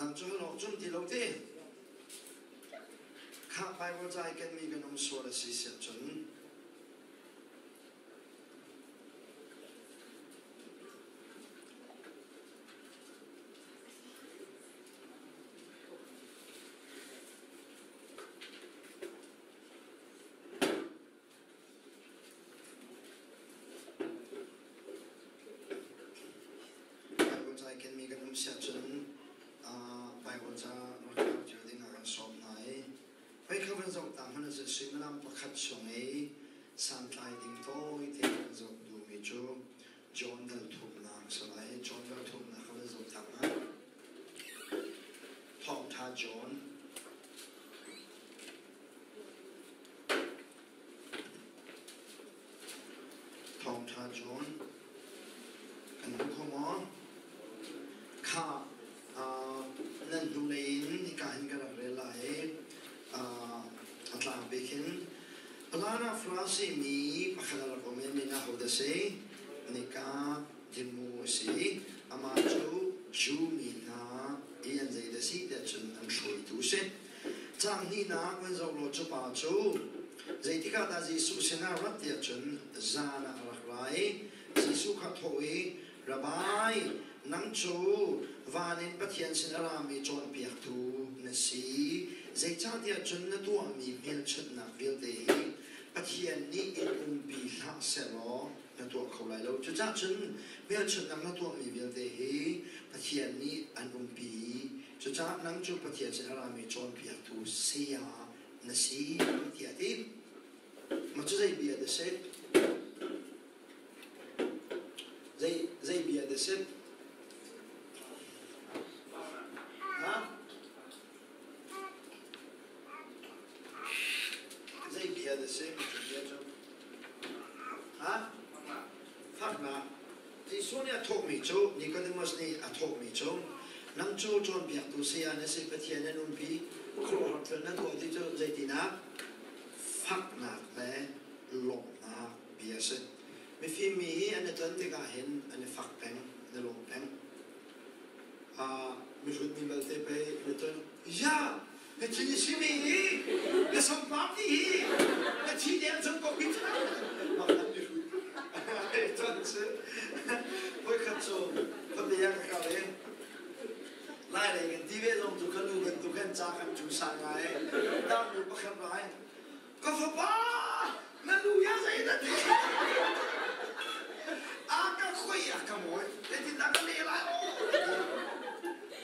Nang cu halawk cum ti lo ti. Khah Bible ca i kenmi kan um sual a si siah cun Bible ca i kenmi kan um siah cun Bible ca rak rel cio ding ah kan sawm hna i hoi kha van zoh ta hmanh ah suimilam pakhat chung i santlai ding tawi te kan zoh duhmi cu John dal thumnak si lai. John dal thumnak kha van zoh ta hmanh. Thawngṭha John Thawngṭha John kan hmu kho maw? Kha nan hnulei in hika hin ka rak rel lai i a tlang bik hin Alana Farasi mi pakhat a rak um i min ahodah a si? Nika Dimu a si. Amah cu Jew mi hna i an zeidah si tiah cun an hruaitu a si. Caang hnihnak van zoh law cu pa cu zeitik ah dah Jesuh sinah rat tiah cun zan ah a rak ra i Jesuh kha thawh i, Rabbi, nang cu van in Pathian sin a rami cawnpiaktu na si. Zeicahtiah cun na tuahmi hmelchunhnak vialte hi Pathian nih in umpi hlah sehlaw na tuah kho lai lo. Cucaah cun hmelchunhnak na tuahmi vialte hi Pathian nih an umpi. Cucaah nang cu Pathian sin a rami cawnpiaktu saya na si tiah a ti. Mah cu zei bia dah si? Zei bia dah si? Ha? Zei bia dah si? Mah cu bia cu? Ha? Faknak. Jesuh nih a thawhmi cu Nicodemus nih a thawhmi cu nang cu cawnpiaktu saya na si, Pathian nan umpi, khuaruahhar thil na tuah ti cu zeitinah faknak le lawmhnak bia a si. Mifim mi hi an i ton tikah hin an i fak peng, an i lawm peng. Mihrut mi belte pei an i ton, ya, na thin i simi hi, na sampar ti hi, na thi deng cang ko hi mah kan mihrut. Ton si. Voikhat cu khuate ah ka kal i Lai lei kan ti ve zong cu ka nu bantuk khan ca kan cu sang ngai. Darnu pakhat rai, ka fapa na nu ya zei na ti a ka khoi a ka mawi zeitin dah ka leh lai aw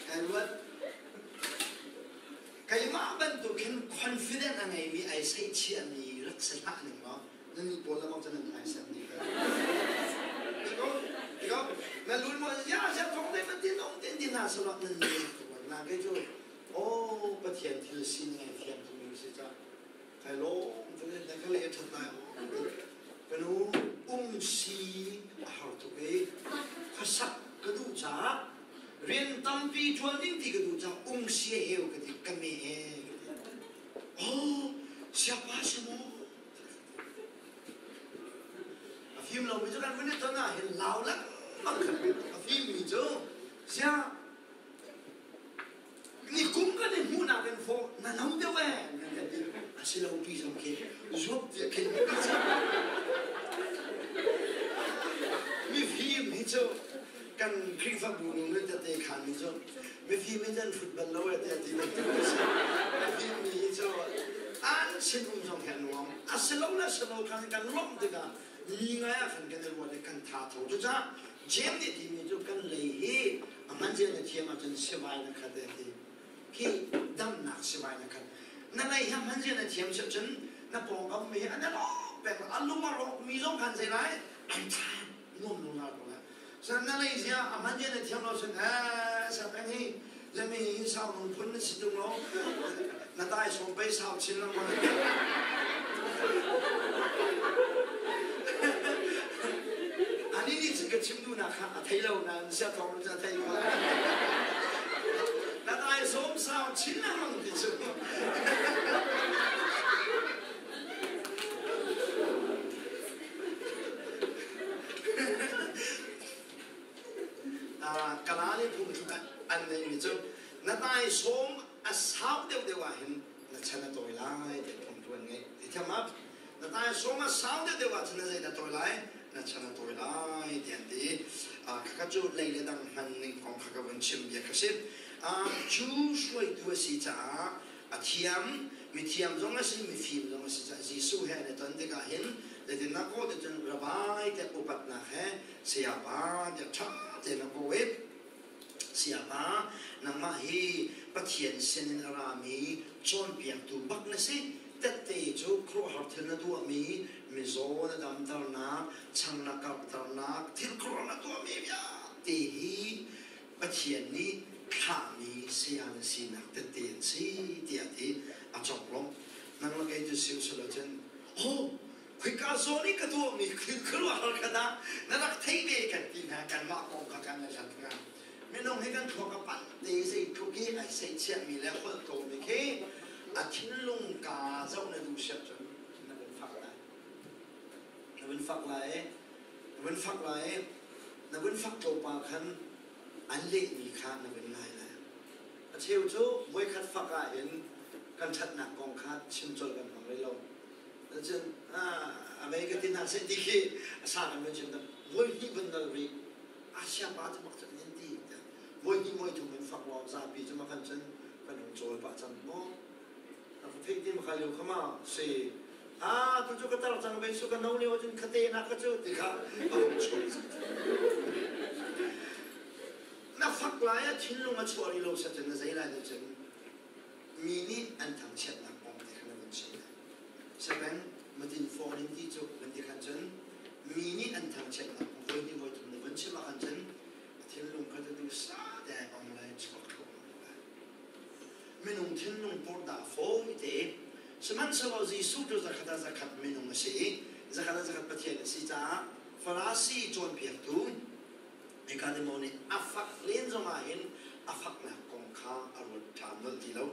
kai ruat keimah bantuk hin confident a ngeimi ai seihchiahmi rak si hlah ning law nan nih pawl lamang cu nan ai sem ni Tiko, na lun mo ya sia thong te man tin ong tin tin ha salot nan ni na ke chu oh Pathian thil sining ai fiang tu si cha Kai lawm tuk i na ka leh ṭhat lai ka nu um si a har tuk i khuasak ka duh caah rian tampi ṭuan ding ti ka duh caah um si a heu ka ti ka me he ka ti. Oh siapa si maw a fim lomi cu kan vun i ton ah hin lau lengmang khan a fimmi cu siah Nikum kan i hmuhnak in fawh na no deuh ee nan kan ti. A si lo pi zong khi zuap tiah khin mifim hi cu kan Khrihfabu nu nih tete khan mi cu mifim hi nan hrut bal lo ee tiah ti bantuk a si. Mifim mi hi cu an sin um zong hi a nuam. A si lo le si lo khan kan lawmh tikah mi ngai ah khan kan i ruat i kan tha tho. Cucaah James nih timi cu kan lei hi a hman zia na thiam ahcun sivai na khat e ti khi damnak sivai na khat na lei hi a hman zia na thiam si cun na pawngkam mi hi an rawk peng a lung a rawk mi zong khan zei lai an tha nuam lo la ko lai san na lei zia a hman zia na thiam lo cun eh sa peng hi lami hi sau nung phun na si tung lo na tai som pei sau chin lengmang. Ani nih cun ka chim duhnak kha a thei lo nain siathawng cu a thei ko. Na tai som sau chin lengmang ti cu. Kala nih phung an neihmi cu Na taisawm a sau deuhdeuh ah hin na chan a tawi lai tiah phung an ngeih. Ti thiam ma? Na taisawm a sau deuhdeuh ahcun na zei na tawi lai? Na chan a tawi lai tiah an ti. Khakha cu lei le dang hman ning kong kha ka vun chim bia kha si. Cu hruaitu a si caah a thiam, mithiam zong a si, mifim zong a si caah Jesuh he an i ton tikah hin zeitindah kawh ti cun Rabbi tiah upatnak he sayapa tiah ṭha tein a kawh i Sayapa, nangmah hi Pathian sinin a rami cawnpiaktu bak na si. Tette cu khuaruahhar thil na tuahmi, mizaw na damternak, chang na karhternak, thil khuaruahhar na tuahmi vialte hi Pathian nih thlahmi saya na sinak tette an si tiah a ti. A conglawmh. Nang le kei cu si usih law cun, oh, Khika zawn i ka tuahmi khuaruahhar kha dah na rak theih ve kan ti hna kanmah kong kha kan i hlat hnga. Minung hi kan thluak a panh te zeitluk i ai seihchiahmi le holh tlawmmi khi a thinlung kaa zoh na duh siah cun na vun fak lai. Na vun fak lai i na vun fak lai i na vun fak tlawmpal khan an lehmi kha na vun ngai lai. A cheu cu voikhat fak ahhin kan ṭhatnak kong kha chim colh kan hmang rih lo. Cun a mei ka ti hna seh ti khi a sa kan vun chim tak voi hnih vun nal rih Asia pa cu bak cu an ti voi hnih voi thum in fak lawng zapi cu ma kan cun kan hung cawl pah cang maw a ka theih ti ma kha lio kha ma si a tu cu ka tar cang ve su ka no lio cun khate na ka cu ti kha a hung chuak na fak lai a thinlung a chuah rih lo sa cun na zei lai ti cun mi nih an thangchiatnak kong te kha na vun chim lai. Satan matin phone in ti cu van ti khan cun mi nih an thangchiatnak kong voi hnih voi thum na vun chim ahkhan cun a thinlung kha cu duhsah te ai ong lai chuak thluahmah lai. Minung thinlung purdah fawi te sihmanhsehlaw Jesuh cu zakhat ah zakhat minung a si i zakhat ah zakhat Pathian a si caah Farasi cawnpiaktu Nikodemo nih a fak len zongah hin a faknak kong kha a ruat ṭhan nolh ti lo.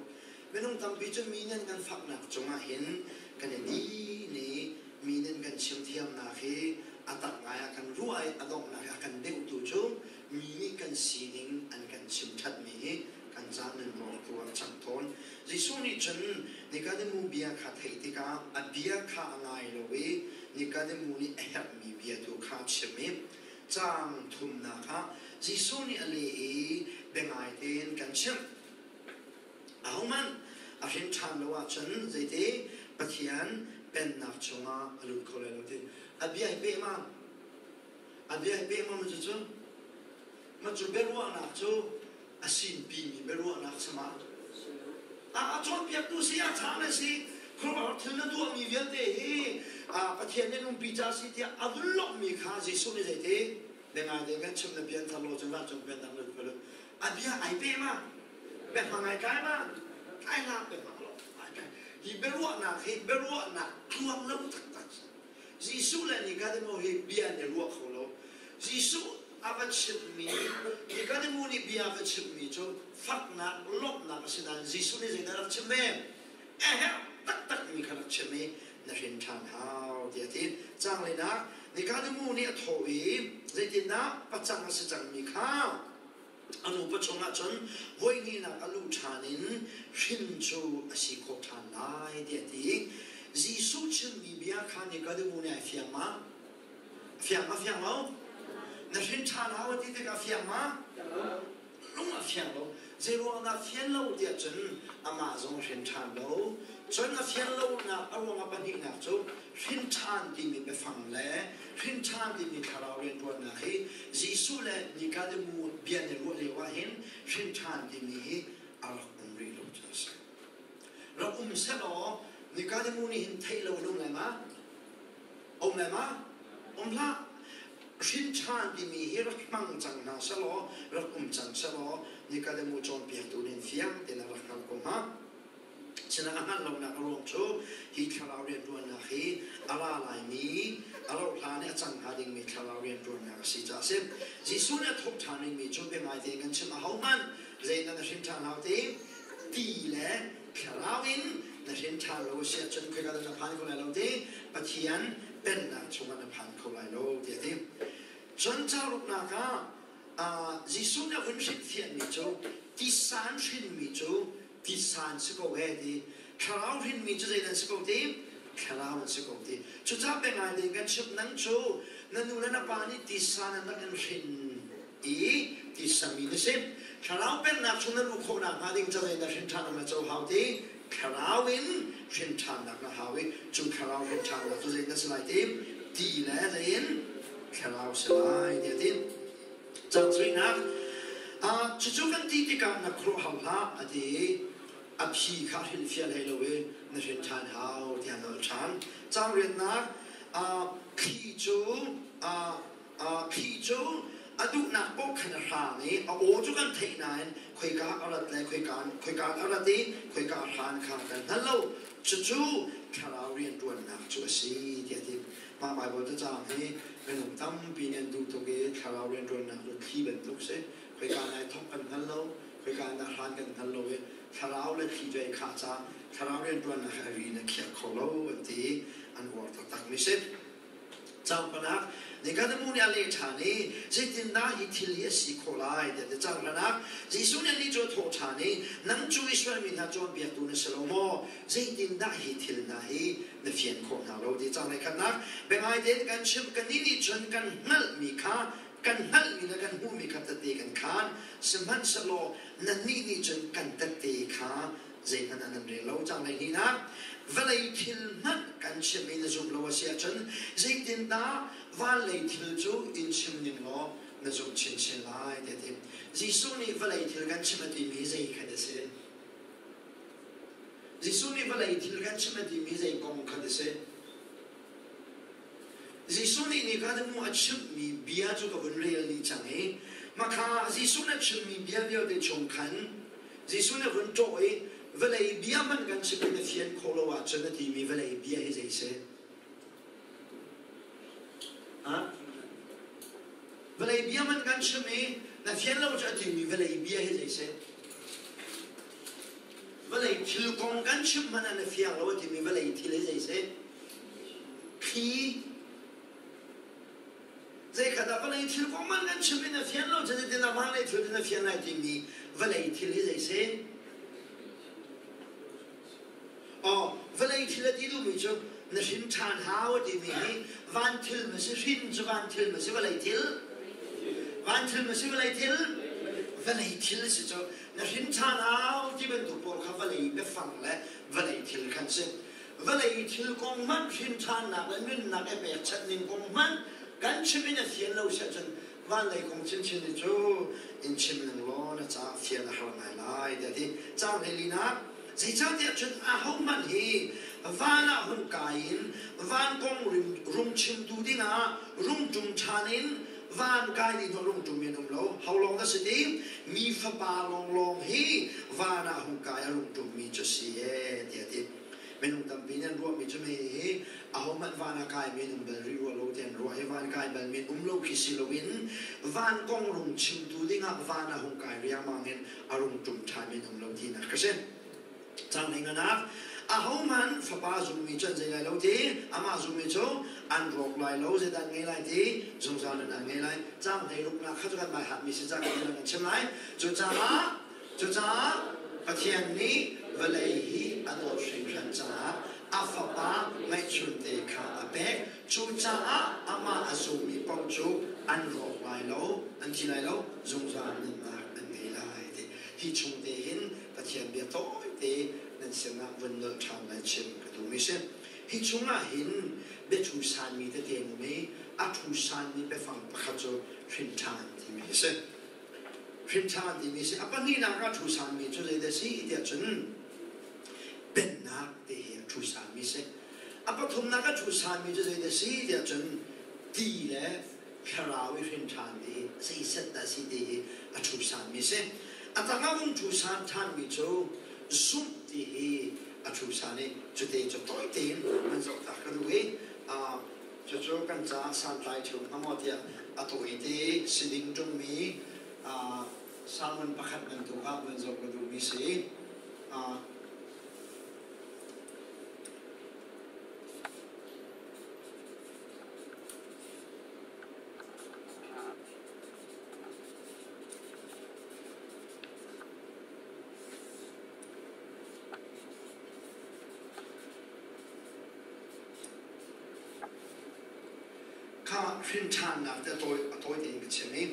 Minung tampi cu mi nih an kan faknak cungah hin kan i din i mi nih an kan chimthiamnak hi a tak ngai ah kan ruah i a donghnak i a kan deuhtu cu mi nih kan sining an kan chim ṭhatmi hi kan ca nun rawktu ah a cang tawn. Jesuh nih cun Nikodemu bia kha theih tikah a bia kha a ngai lo i Nikodemu nih a herhmi bia tu kha a chim i Caang thumnak ah Jesuh nih a leh i biangai tein kan chimh. Ahohmanh a hrin ṭhan lo ahcun zeiti Pathian Pennak chungah a lut kho lai lo ti. A bia hi peh ma? A bia hi peh ma cucu? Ma cu biaruahnak cu a sinpimi biaruahnak si ma? A cawnpiaktu si, a ṭha na si, khuaruahhar thil na tuahmi vialte hi Pathian nih umpi ca si tiah a vun lawmhmi kha Jesuh nih zeiti biangai te kan chim na pian thar lo cun vancung pennak na lut a bia ai pe ma biahmang ai kai ma kai hlah biahmang lo ai kai hi biaruahnak hi biaruahnak tluang lo taktak Jesuh le Nikodemo hi bia an i ruah kho lo. Jesuh a va chimhmi, Nikodemo nih bia a va chimhmi cu faknak, lawmhnak a si nain Jesuh nih zeidah a rak chim ve? A herh taktakmi kha rak chim i na hrin ṭhan hau tiah a ti. Caang linak, Nikodemo nih a thawh i zeitindah pacang a si cangmi kha A nupa chungah cun voihnihnak a luh ṭhan in hrin cu a si khawh ṭhan lai tiah a ti. Jesuh chimmi bia kha Nikodemu nih ai fiang ma? A fiang ma fiang lo? Na hrin ṭhan hau a ti tikah a fiang ma? Lung a fiang lo. Zeiruang dah fian lo tiah cun amah zong hrin ṭhan lo. Cun a fian lonak a ruang a pahnihnak cu hrin ṭhan timi biafang le hrin ṭhan timi thlarau rianṭuannak hi Jesuh le Nikodemu bia an i ruah lio ah hin hrin ṭhan timi hi a rak um rih lo cu a si. Rak um sehlaw Nikodemu nih hin theih lo in um lai ma? Um lai ma? Um hlah. Hrin ṭhan timi hi rak hmang cang hna sehlaw, rak um cang sehlaw Nikodemu cawnpiaktu nih fiang tein a rak hngalh ko hnga. Sinah a hngalh lonak a ruang cu hi thlarau rianṭuannak hi a ra laimi, a rauh hlan i a cang hnga dingmi thlarau rianṭuannak a si caah a si. Jesuh nih a thawh ṭhan dingmi cu biangai tein kan chim ahohmanh zei na hrin ṭhan hau ti ti le thlarau in na hrin ṭhan lo a si ahcun khoika dah na phan kho lai lo ti Pathian pennak chungah na phan kho lai lo tiah a ti. Cun cauk ah. Jesuh nih a vun hrinhfiahmi cu tisan hrinmi cu tisan si ko he ti thlarau hrinmi cu zei nan si ko ti thlarau an si ko ti cucaah biangai tein kan chimh nang cu na nu le na pa nih tisan an rak in hrin i tisami na si thlarau pennak chung na luh khawhnak hnga ding ca zei na hrin ṭhan na co hau ti thlarau in hrin ṭhannak na hau i cu thlarau hrin ṭhannak cu zei na si lai ti ti le zei in thlarau si lai ti a ti Cang suinak cucu kan ti tikah na khuaruah hau hlah a ti i a phi kha hrilhfiah hlei lo i na hrin ṭhan hau tiah nawl ṭhan. Caang riannak thli cu thli cu a duhnak paoh khan a hrang i a aw cu kan theih nain khoika a rat le khoika khoika a rat i khoika a hran kha kan hngal lo. Cucu thlarau rianṭuannak cu a si tiah a ti. Mah Baibal cacang hi minung tampi nih an duh tuk i thlarau rianṭuannak cu thli bantuk si. Khoika nai thawk kan hngal lo, khoika na hlan kan hngal lo i thlarau le thli cu ai khah caah thlarau rianṭuannak hi a ri in a khiak kho lo an ti i an uar taktakmi si. Caang panak Nikodemu nih a leh ṭhan i zeitindah hi thil hi a si khawh lai tiah ti caang hranak Jesuh nih anih cu a thawh ṭhan i nang cu Israel mi hna cawnpiaktu na si lo maw? Zeitindah hi thil hna hi na fian khawh hna lo ti cang khatnak biangai tein kan chimh kannih nih cun kan hngalhmi kha kan hngalhmi le kan hmuhmi kha tette kan khaan sihmanhsehlaw nannih nih cun kan tette kha zeihmanh an rel lo cang lei hnihnak vawlei thil hmanh kan chim i na zumh lo a si ahcun zeitindah van lei thil cu in chim ning law na zumh chinchin lai tiah ti Jesuh nih vawlei thil kan chim a timi zei kha a si Jesuh nih vawlei thil kan chim a timi zei kong kha a si? Jesuh nih nika nu a chimhmi bia cu ka vun rel dih cang i makha Jesuh nih a chimmi bia vialte chung khan Jesuh nih a vun ṭawh i vawlei bia hmanh kan chim i na fian khawh lo ahcun a timi vawlei bia hi zei si? Vawlei bia hmanh kan chim i na fian lo cu a timi vawlei bia hi zei si? Vawlei thil kong kan chim hmanh ah na fiang lo a timi vawlei thil hi zei si? Thli. Zeikhat ah vawlei thil kong hmanh kan chim i na fian lo cu zeitin ah vanlei thil na fian lai timi vawlei thil hi zei si? Aw, vawlei thil a ti duhmi cu na hrin ṭhan hau a timi hi van thil ma si hrin cu van thil ma si vawlei thil van thil ma si vawlei thil vawlei thil si cu na hrin ṭhan hau ti bantuk pawl kha vawlei biafang le vawlei thil khan si vawlei thil kong hmanh hrin ṭhannak le nunnak i pekchanh ning kong hmanh kan chim in a fian lo si ahcun vanlei kong chinchin hi cu in chim ning law na caah fian a har ngai lai tiah ti caang hleilinak zeicahtiah cun ahohmanh hi van ah hun kai in van kong rung chimtu dingah rung ṭum ṭhan in van kai ding rung ṭum in um lo ho lawng na si ti mi fapa lawnglawng hi van ah hung kai a rung ṭummi cu si e tiah ti Minung tampi nih an ruahmi cu hihi ahohmanh van a kaimi an um bal rih rua lo ti an ruah i van kai balmi an um lo khi si loin van kong rung chimtu dingah van a hung kai riangmang in a rung ṭum ṭhanmi an um lo tinak ka si. Cang hleinganak ahohmanh fapa zummi cu an zei lai lo ti amah zummi cu an rawk lai lo zeidah an ngei lai ti zungzal nun an ngei lai cang hleiruknak kha cu kan mai hatmi si ca kan kan chim lai cucaah Cucaah Pathian nih vawlei hi a dawt hringhran caah a Fapa ngeihchunte kha a pek. Cucaah amah a zummi paoh cu an rawk lai lo, an thi lai lo, zungzal nunnak an ngei lai. Ti hi chung te hin Pathian bia tawite nan sinah vun nolh ṭhan lai chim ka duhmi si. Hi chungah hin biathu sanmi tete an um i a thu sanmi biafang pakhat cu hrin ṭhan timi hi a si. Hrimṭha timi si. A pahnihnak ah ṭhu sanmi cu zeidah a si tiah cun pennak ti hi a ṭhu sanmi si. A pathumnak a ṭhu sanmi cu zeidah a si tiah cun ti le thlarau i hrinṭhan ti hi zeiset dah a si ti hi a ṭhu sanmi si. A tangah vung ṭhu san ṭhanmi cu zumh ti hi a ṭhu san i cute cu tawi tein an zoh ta ka duh i Cucu kan caah santlai ṭheo hnga maw tiah a tawite si ding ṭungmi sermon pakhat bantuk ah van zoh ka duhmi si. Hrin ṭhannak te a tawi tein ka chim i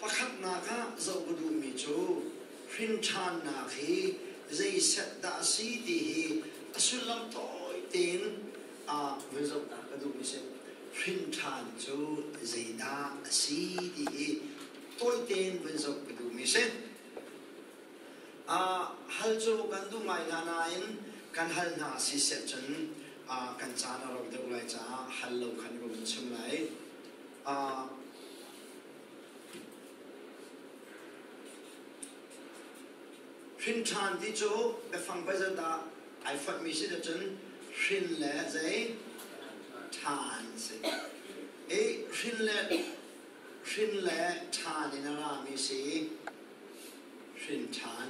pakhatnak ah zoh ka duhmi cu hrin ṭhannak hi zei set dah a si ti hi a sullam tawi tein vun zoh ta ka duhmi si. Hrin ṭhan cu zeidah a si ti hi tawi tein vun zoh ka duhmi si. Hal cu kan duh ngai hna nain kan hal hna si seh cun kan caan a rau deuh lai caah hal lo khan ka vun chim lai. Hrin ṭhan ti cu biafang zeizat dah ai fonhmi si cun hrin le zei ṭhan si. I hrin le ṭhan in a rami si. Hrin ṭhan.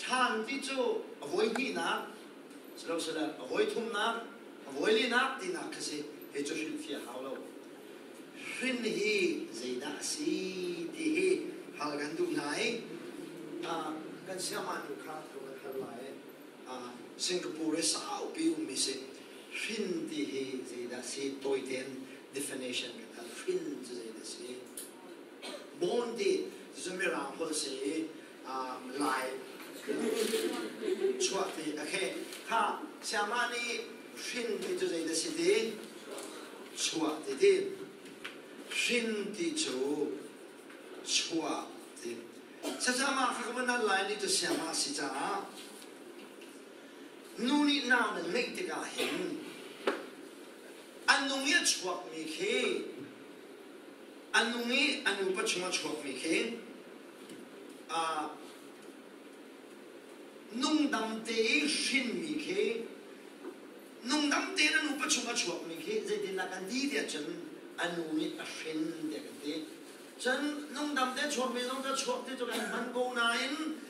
Ṭhan ti cu a voi hnihnak, silosile a voi thumnak, a voi linak tinak kha si. Hi cu hrilhfiah hau lo. Hrin hi zeidah a si ti hi hal kan duh hna i kan siamah nu kha kan hal lai. Singapore i saupi ummi si. Hrin ti hi zeidah si tawi tein definition kan hal. Hrin cu zeidah si? Born ti cu Mirang holh si i Lai chuah ti okay kha siamah nih hrin ti cu zeidah si ti? Chuah ti ti. Hrin ti cu chuah ti. Sasama kha ka van hal lai ni cu siamah si caah nu nih nau nan ngeih tikah hin an nung i a chuakmi khi a nung i a nupa chung a chuakmi khi nungdam te i hrinmi khi nungdam tein a nupa chung a chuakmi khi zeitindah kan ti tiah cun a nu nih a hrin tiah kan ti. Cun nungdam te chuakmi zong cu chuak ti cu kan hman ko nain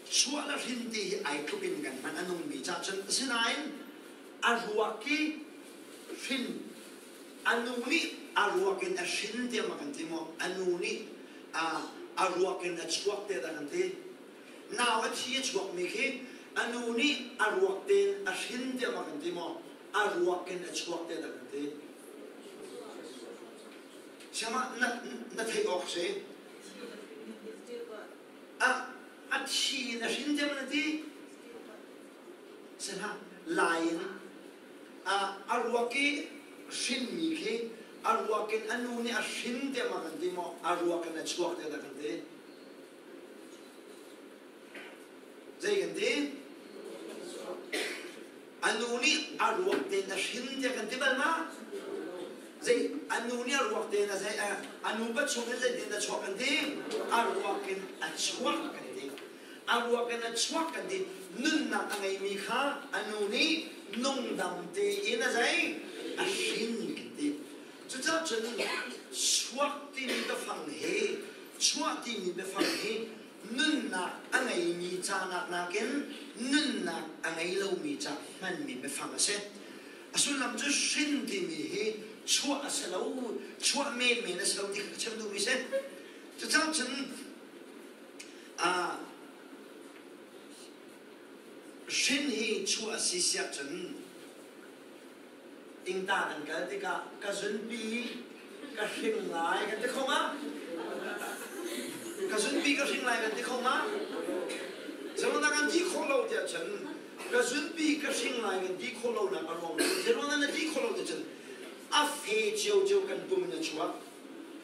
chuah le hrin ti hi ai tluk in kan hman a nungmi cah cun asinain a ruak i hrin a nu nih a ruak in a hrin tiah ma kan ti maw a nu nih a ruak in a chuak tiah dah kan ti nau a thi a chuakmi khi a nu nih a ruak tein a hrin tiah ma kan ti maw a ruak in a chuak tiah dah kan ti siama na na theih awk si a a thi in a hrin tiah ma na ti sihlah lai in a ruak i hrinmi khi a ruak in a nu nih a hrin tiah ma kan ti maw a ruak in a chuak tiah dah kan ti zei kan ti a nu nih a ruak tein a hrin tiah kan ti bal ma zei a nu nih a ruak tein a zei a nu pa chung in zeitin a chuak kan ti a ruak in a chuak kan ti A ruak in a chuak kan ti. Nunnak a ngeimi kha a nu nih nungdam tein a zei a hrin kan ti. Cucaah cun chuak timi biafang hi chuah timi biafang hi nunnak a ngeimi ca nak nakin nunnak a ngei lomi ca hmanmi biafang a si. A sullam cu hrin timi hi chuah a si lo, chuah menmen a si lo ti kha ka chim duhmi si. Cucaah cun Hrin hi chuah a si siah cun ingta kan kal tikah ka zunpi ka hring lai kan ti kho ma? Ka zunpi ka hring lai kan ti kho ma? Zeruangah kan ti khawh lo tiah cun ka zunpi ka hring lai kan ti khawh lo nak a ruang cu zeruangah na ti khawh lo tiah cun a fe ciocio kan pum in a chuak.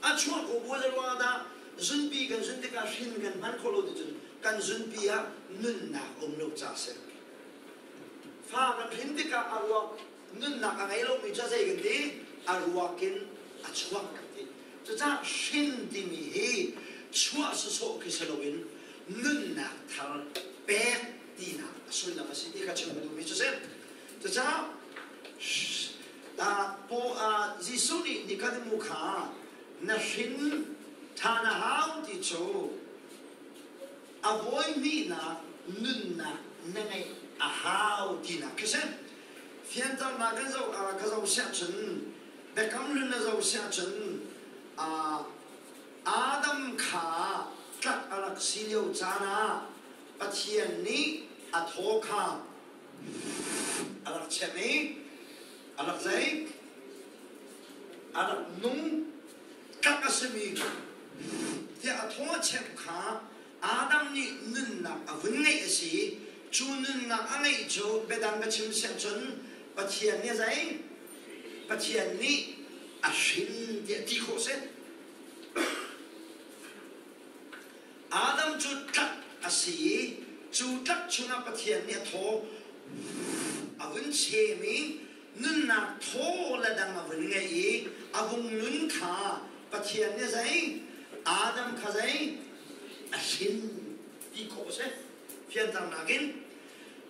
A chuah ko bu zeruangah dah Zunpi kan zun tikah hrin kan hman khawh lo ticun kan zunpi ah nunnak um lo ca a si. Fa kan hrin tikah a ruak nunnak a ngei lomi cu zei kan ti? A ruak in a chuak kan ti. Cucaah hrin timi hi chuah sawsawh khi si loin nunnak thar pek tinak a sullam a si ti kha chim ka duhmi cu si. Cucaah Jesuh nih Nikodemu kha na hrin ṭhan a hau ti cu a vawi hnihnak nunnak na ngeih a hau tinak khi si. Fianternak kan zoh ka zoh siah cun Biakam Hlun na zoh siah cun Adam kha tlak a rak si lio caan ah Pathian nih a thaw kha a rak chem i a rak zei? A rak nung tlak a simi tiah a thaw a chep kha Adam nih nunnak a vun ngeih a si. Cu nunnak a ngeih cu biadang ka chim siah cun Pathian nih a zei? Pathian nih a hrin tiah ti khawh si. Adam cu tlak a si i cu tlak chungah Pathian nih a thaw a vun chem i nunnak thaw le dang a vun ngeih i a vung nun kha Pathian nih zei Adam kha zei a hrin ti khawh a si. Fianternak in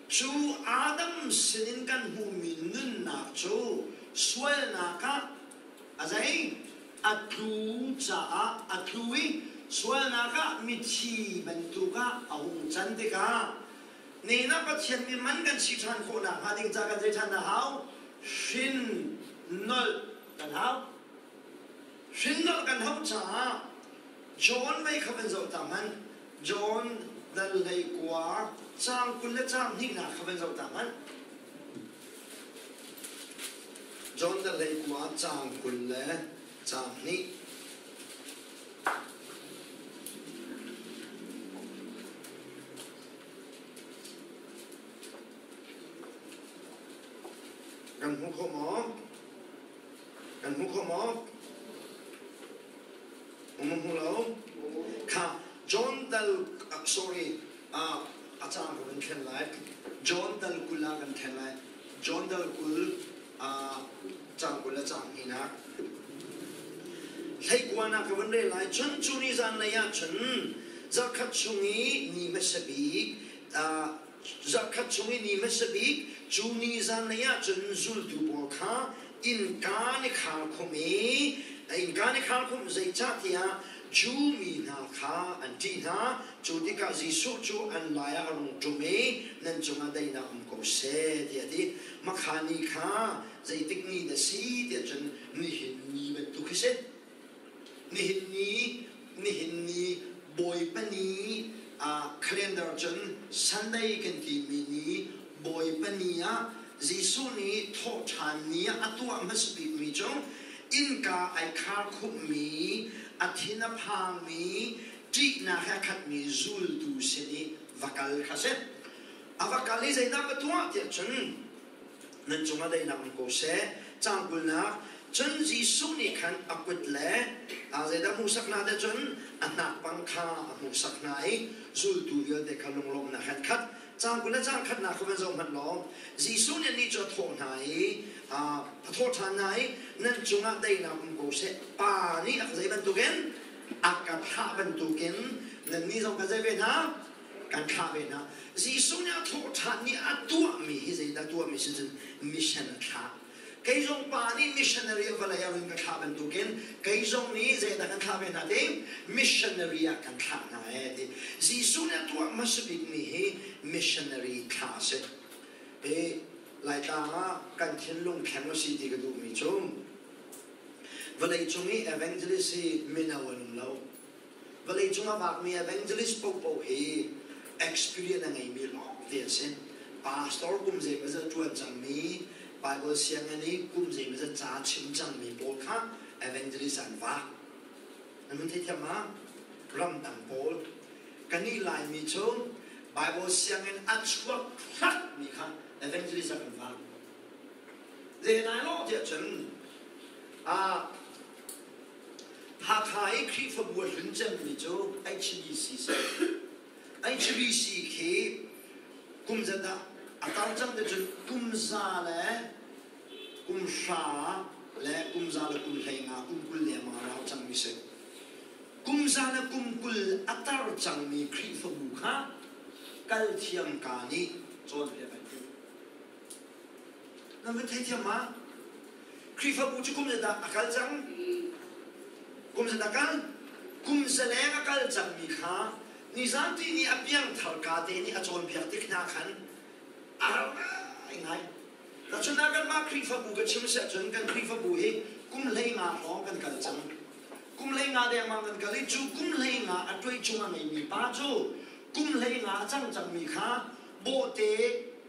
cu Adam sinin kan hmuhmi nunnak cu sualnak ah a zei a tlu caah a tlu i sualnak ah mithi bantuk ah a hung can tikah nena Pathian mi man kan si ṭhan khawh nakhnga ding ca kan zei ṭhan a hau? Hrin nolh kan hau. Hrin nolh kan hauh caah John mei kha van zoh ta hmanh. John dal hlei kua caang 20 le caang hnihnak kha van zoh ta hmanh. John dal hlei kua caang 20 le caang hnih. Kan hmu kho maw? Kan hmu kho maw? Um hmu lo? Kha John dal sorry a caan ka van thlen lai. John dal 20 ah kan thlen lai. John dal 20 caang 20 le caang hnihnak. Hleikuanak ka van rel lai. Cun cu ni zanlei ah cun zarhkhat chung i ni hmasa bik zarhkhat chung i ni hmasa bik cu ni zanlei ah cun zultu pawl kha innka ni khar khum i innka ni khar khum zeicahtiah Jew mi hna kha an ṭih hna. Cu tikah Jesuh cu an lai ah a rung ṭum i nan cungah daihnak um ko seh tiah a ti. Makha ni kha zeitik ni dah si tiah cun nihin ni bantuk hi si. Nihin ni, nihin ni Bawipa ni calendar cun Sunday kan timi ni Bawipa ni ah Jesuh nih thawhṭhan ni ah a tuah hmasa bikmi cu innka ai khar khumhmi, a thin a phangmi, ṭihnak he a khatmi zultu sin i va kal kha si. A va kal i zeidah va tuah tiah cun nan cungah daihnak um ko seh. Caang kulnak cun Jesuh nih khan a kut le zeidah hmuhsak hna tiah cun a hnakpang kha a hmuhsak hna i zultu vialte kha lunglawmhnak he an khat. Caang 20 le caang khatnak kha van zoh hmanh law Jesuh nih anih cu a thawh hna i a thawh ṭhan hna i nan cungah daihnak um ko seh. Pa nih a ka zei bantukin a ka thlah bantukin nannih zong ka zei ve hna kan thlah ve hna. Jesuh nih a thawhṭhan ni a tuahmi hi zeidah tuahmi si cun mission a thlah. Kei zong pa nih missionary a vawlei ah run ka thlah bantukin kei zong nih zeidah kan thlah ve hna ti missionary ah kan thlah hna ee ti. Jesuh nih a tuah hmasa bikmi hi missionary thlah a si. Hi Laitlang ah kan thinlung thleng a si ti ka duhmi cu vawleicung i evangelist hi mino an um lo. Vawleicung a vakmi evangelist paohpaoh hi experience a ngeimi lawngte an si. Pastor kum zeimawzat ṭuan cangmi, Bible sianginn i kum zeimawzat ca chim cangmi pawl kha evangelist an vak. Nan hun theithiam ma? Ramdang pawl. Kannih Laimi cu Bible sianginn a chuak hlatmi kha evangelist ah kan vak. Zei lai lo tiah cun Hakha i Khrihfabu a hlun cemmi cu HBC si. HBC khi kum zat ah a tar cang te cun kum za le kum hra le kum za le kum 15 kum 20 lengmang a rau cangmi si. Kum za le kum 20 a tar cangmi Khrihfabu kha kal thiam ka nih cawnpiak an timh. Nan van theithiam ma? Khrihfabu cu kum zedah a kal cang? Kum zedah kal? Kum zaleng a kal cangmi kha nizan ti ni a piangthar ka te nih a cawnpiak tik hna khan a har ngaingai. Tacun ah kanmah Khrihfabu ka chim si ahcun kan Khrihfabu hi kum 15 hrawng kan kal cang. Kum 15 dengmang kan kal i cu kum 15 a tuai chung a ngeimi pa cu kum 15 a cang cangmi kha bawhte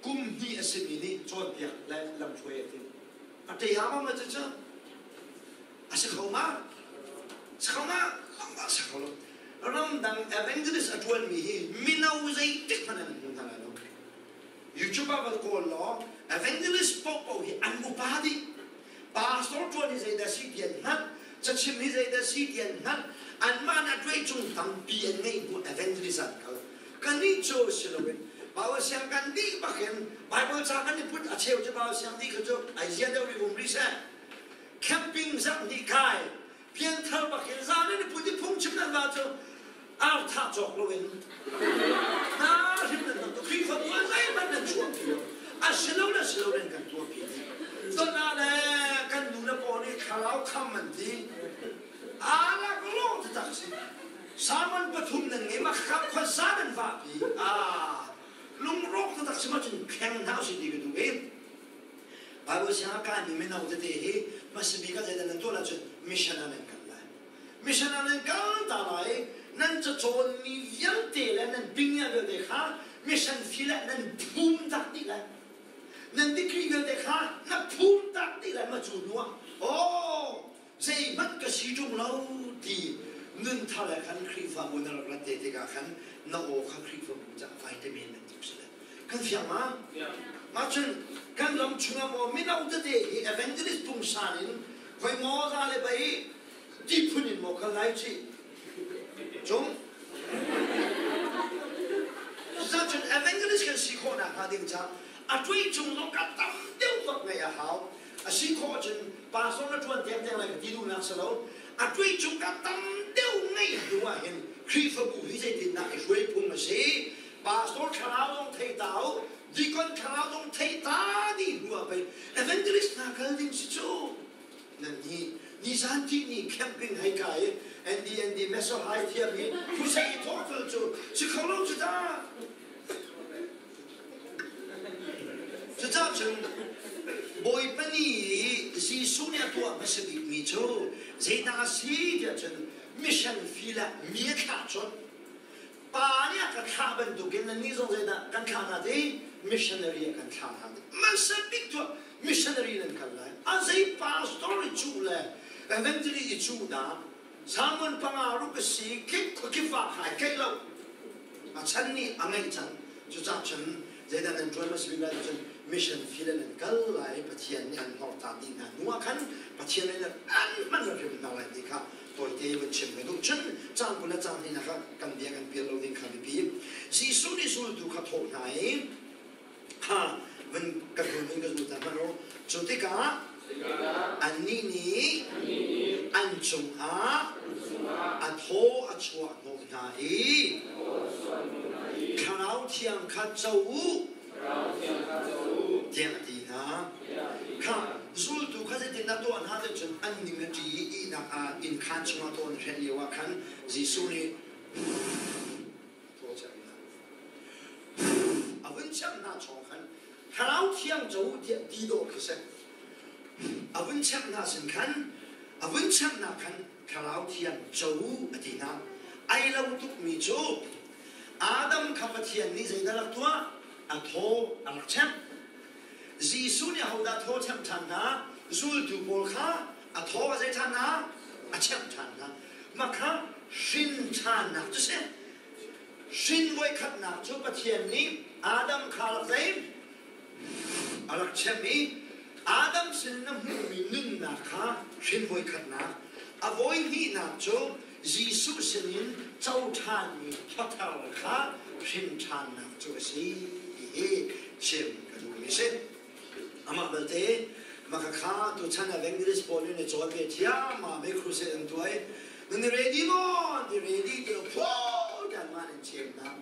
kum hnih a simi nih cawnpiak le lamhruai a timh. A ṭe ma ma cu. A si kho ma? Si kho ma? Lamah si kho lo. Ramdang evangelist a ṭuanmi hi mino zeitik hmanh an hmu hna lai lo. YouTube ah van kawl law evangelist paohpaoh hi an upa dih. Pastor ṭuan hi zeidah si ti an hngalh, cachim hi zeidah si ti an hngalh. Anmah nih a ṭuai cung tampi an ngeih hnu evangelist an kal. Kannih cu si loin Bible siang kan dih bakin Bible ca kan i put a cheu cu Bible siang dih kha cu ai zia deuh rih um rih seh. Camping zarh hnih kai pianthar bak in zan in put i phungchim nan va cu ar thah cawk loin hna hrim nan tam Khrihfabu ah zeihmanh nan chuahpi lo a si lo le si lo nan kan tuahpi ton ah le kan nu le paw nih thlarau kham an ti alak lawng taktak si Salmon pathum nan ngei ma khap khua za nan vahpi a lungrawk taktak si ma cun kheng hna usih ti ka duh i Bible siang a kaimi mino tete hi hmasabik ah zeidah nan tuah ahcun mission ah nan kal lai. Mission ah nan kal ta lai nan cacawnmi vialte le nan bingya vialte kha mission fee le nan phum tak dih lai. Nan degree vialte kha na phum tak dih lai ma cu hnu ah oh zeihmanh ka si ṭung lo ti nun thar he khan Khrihfabu na rak rat te tikah khan na aw kha Khrihfabu caah vitamin bantuk si le kan fiang ma? Mah cun kan ram chungah maw mino tete hi evangelist pungsan in khoi maw za le bai ti phun in maw kal lai ci cung cun evangelist kan si khawh nakhnga ding ca a ṭui cung zong ka tam deuh bak ngeih a hau A si khawh ahcun pastor na ṭuan dengdeng lai ka ti duhnak si lo. A ṭui cung ka tam deuh ngeih hnu ah hin Khrihfabu hi zeitindah i hruai phung a si? Pastor thlarau zong thei ta u, deacon thlarau zong thei ta dih hnu ah pei evangelist hna kal ding si cu. Nan nih nizan ti ni camping hei kai i ND ND Meso High thiam hi khusei i thawh cu si kho lo cu ta. Cucaah cun Bawipa nih Jesuh nih a tuah hmasa bikmi cu zeidah a si tiah cun mission field ah mi a thlah colh. Pa nih a ka thlah bantukin nannih zong zeidah kan thlah hna ti? Missionary a kan thlah hna ti. Hmasa bik tuah missionary nan kal lai. A zei pastor i cuh le evangelist i cuh dah Salmon panga ruk a si kip khuakip ah khai keih lo. A chan nih a ngeih cang. Cucaah cun zeidah nan ṭuan a si bik lai cun mission field in an kal lai Pathian nih an hlorta dih hna hnu ah khan Pathian nih an hman hrim hna lai ti kha tawite vun chim ka duh. Cun caan 20 le caan hnih kha kan bia kan pial lo ding kha biapi. Jesuh nih zultu kha thawh hna i kha vun ka hnun in ka zul ta hmanh u. Cu tikah annih nih an cungah a thaw a chuah hnawh hna i Thlarau Thiang kha co u tiah a ti hna. Kha zultu kha zeitindah tuah hna ti cun an ning a ṭi i ihnak ah innkhaan chungah thaw an hrenh lioah khan Jesuh nih thaw chiah hna. A vun chiah hna chawng khan Thlarau Thiang co u tiah ti dawh khi si. A vun chiah hna sin khan a vun chiah hna khan Thlarau Thiang co u a ti hna. Ai lo tukmi cu Adam kha Pathian nih zeidah rak tuah? A thaw a rak chemh. Jesuh nih ahodah thaw chemh ṭhan hna? Zultu pawl kha a thaw a zei ṭhan hna? A chemh ṭhan hna. Mah kha hrin ṭhannak cu si. Hrin voikhatnak cu Pathian nih Adam kha rak zei? A rak chemh i Adam sin na hmuhmi nunnak kha hrin voikhatnak, a voihnihnak cu Jesuh sinin co ṭhanmi khuathar kha hrin ṭhannak cu a si ti hi chim ka duhmi a si. Amah belte maka kha tuchan evangelist pawl nih na cawn ve thiammam i crusade an tuah i nan i ready maw? An ti ready ti phaw kanmah nan chim hna.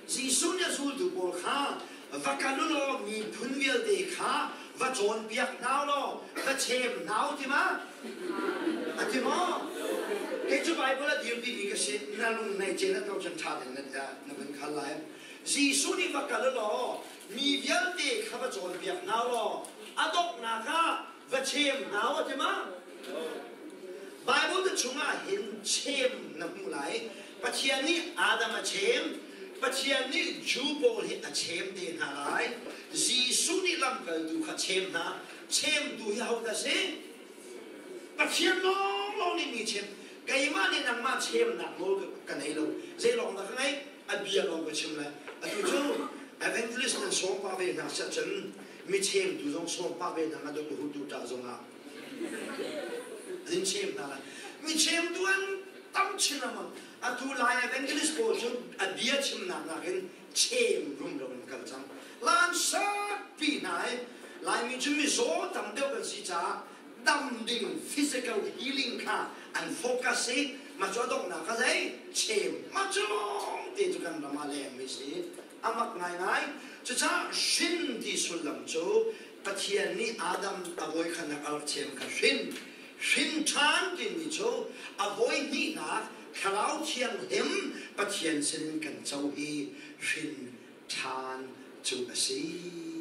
Jesuh nih a zultu pawl kha va kal u law miphun vialte kha va cawnpiak hna u law va chem hna u ti ma? A ti maw? Kei cu Bible a dirpi mi ka si na lung nei cen at lo cun ṭha tein na van khal lai. Jesuh nih va kal u law mi vialte kha va cawnpiak hna u law a donghnak ah va chem hna u a ti ma? Bible te chungah hin chem na hmuh lai. Pathian nih Adam a chem, Pathian nih Jew pawl hi a chem te hna lai. Jesuh nih lamkaltu kha chem hna. Chemtu hi ahodah si? Pathian lawnglawng nih mi chim. Keimah nih nangmah chemnak nawl ka nei lo. Zei lawng dah ka ngeih? A bia lawng ka chim lai. Atu cu evangelist nan sawm pah ve hna siah cun mi chemtu zong sawm pah ve hna nga dawt hutu ta zong ah an chem hna lai. Mi chemtu an tam chin lengmang. Atu lai evangelist pawl cu a bia chimnak nakin chem rumro in kal cang. Lan sakpi hna i Laimi cu mizaw tam deuh kan si caah dam ding physical healing kha an focus i mah cu a donghnak kha zei chem mah cu lawng te cu kan ram ah lengmi si a mak ngaingai. Cucaah hrin ti sullam cu Pathian nih Adam a voikhatnak a rak chem kha hrin hrin ṭhan timi cu a voi hnihnak Thlarau Thianghlim Pathian sinin kan co hi hrin ṭhan cu a si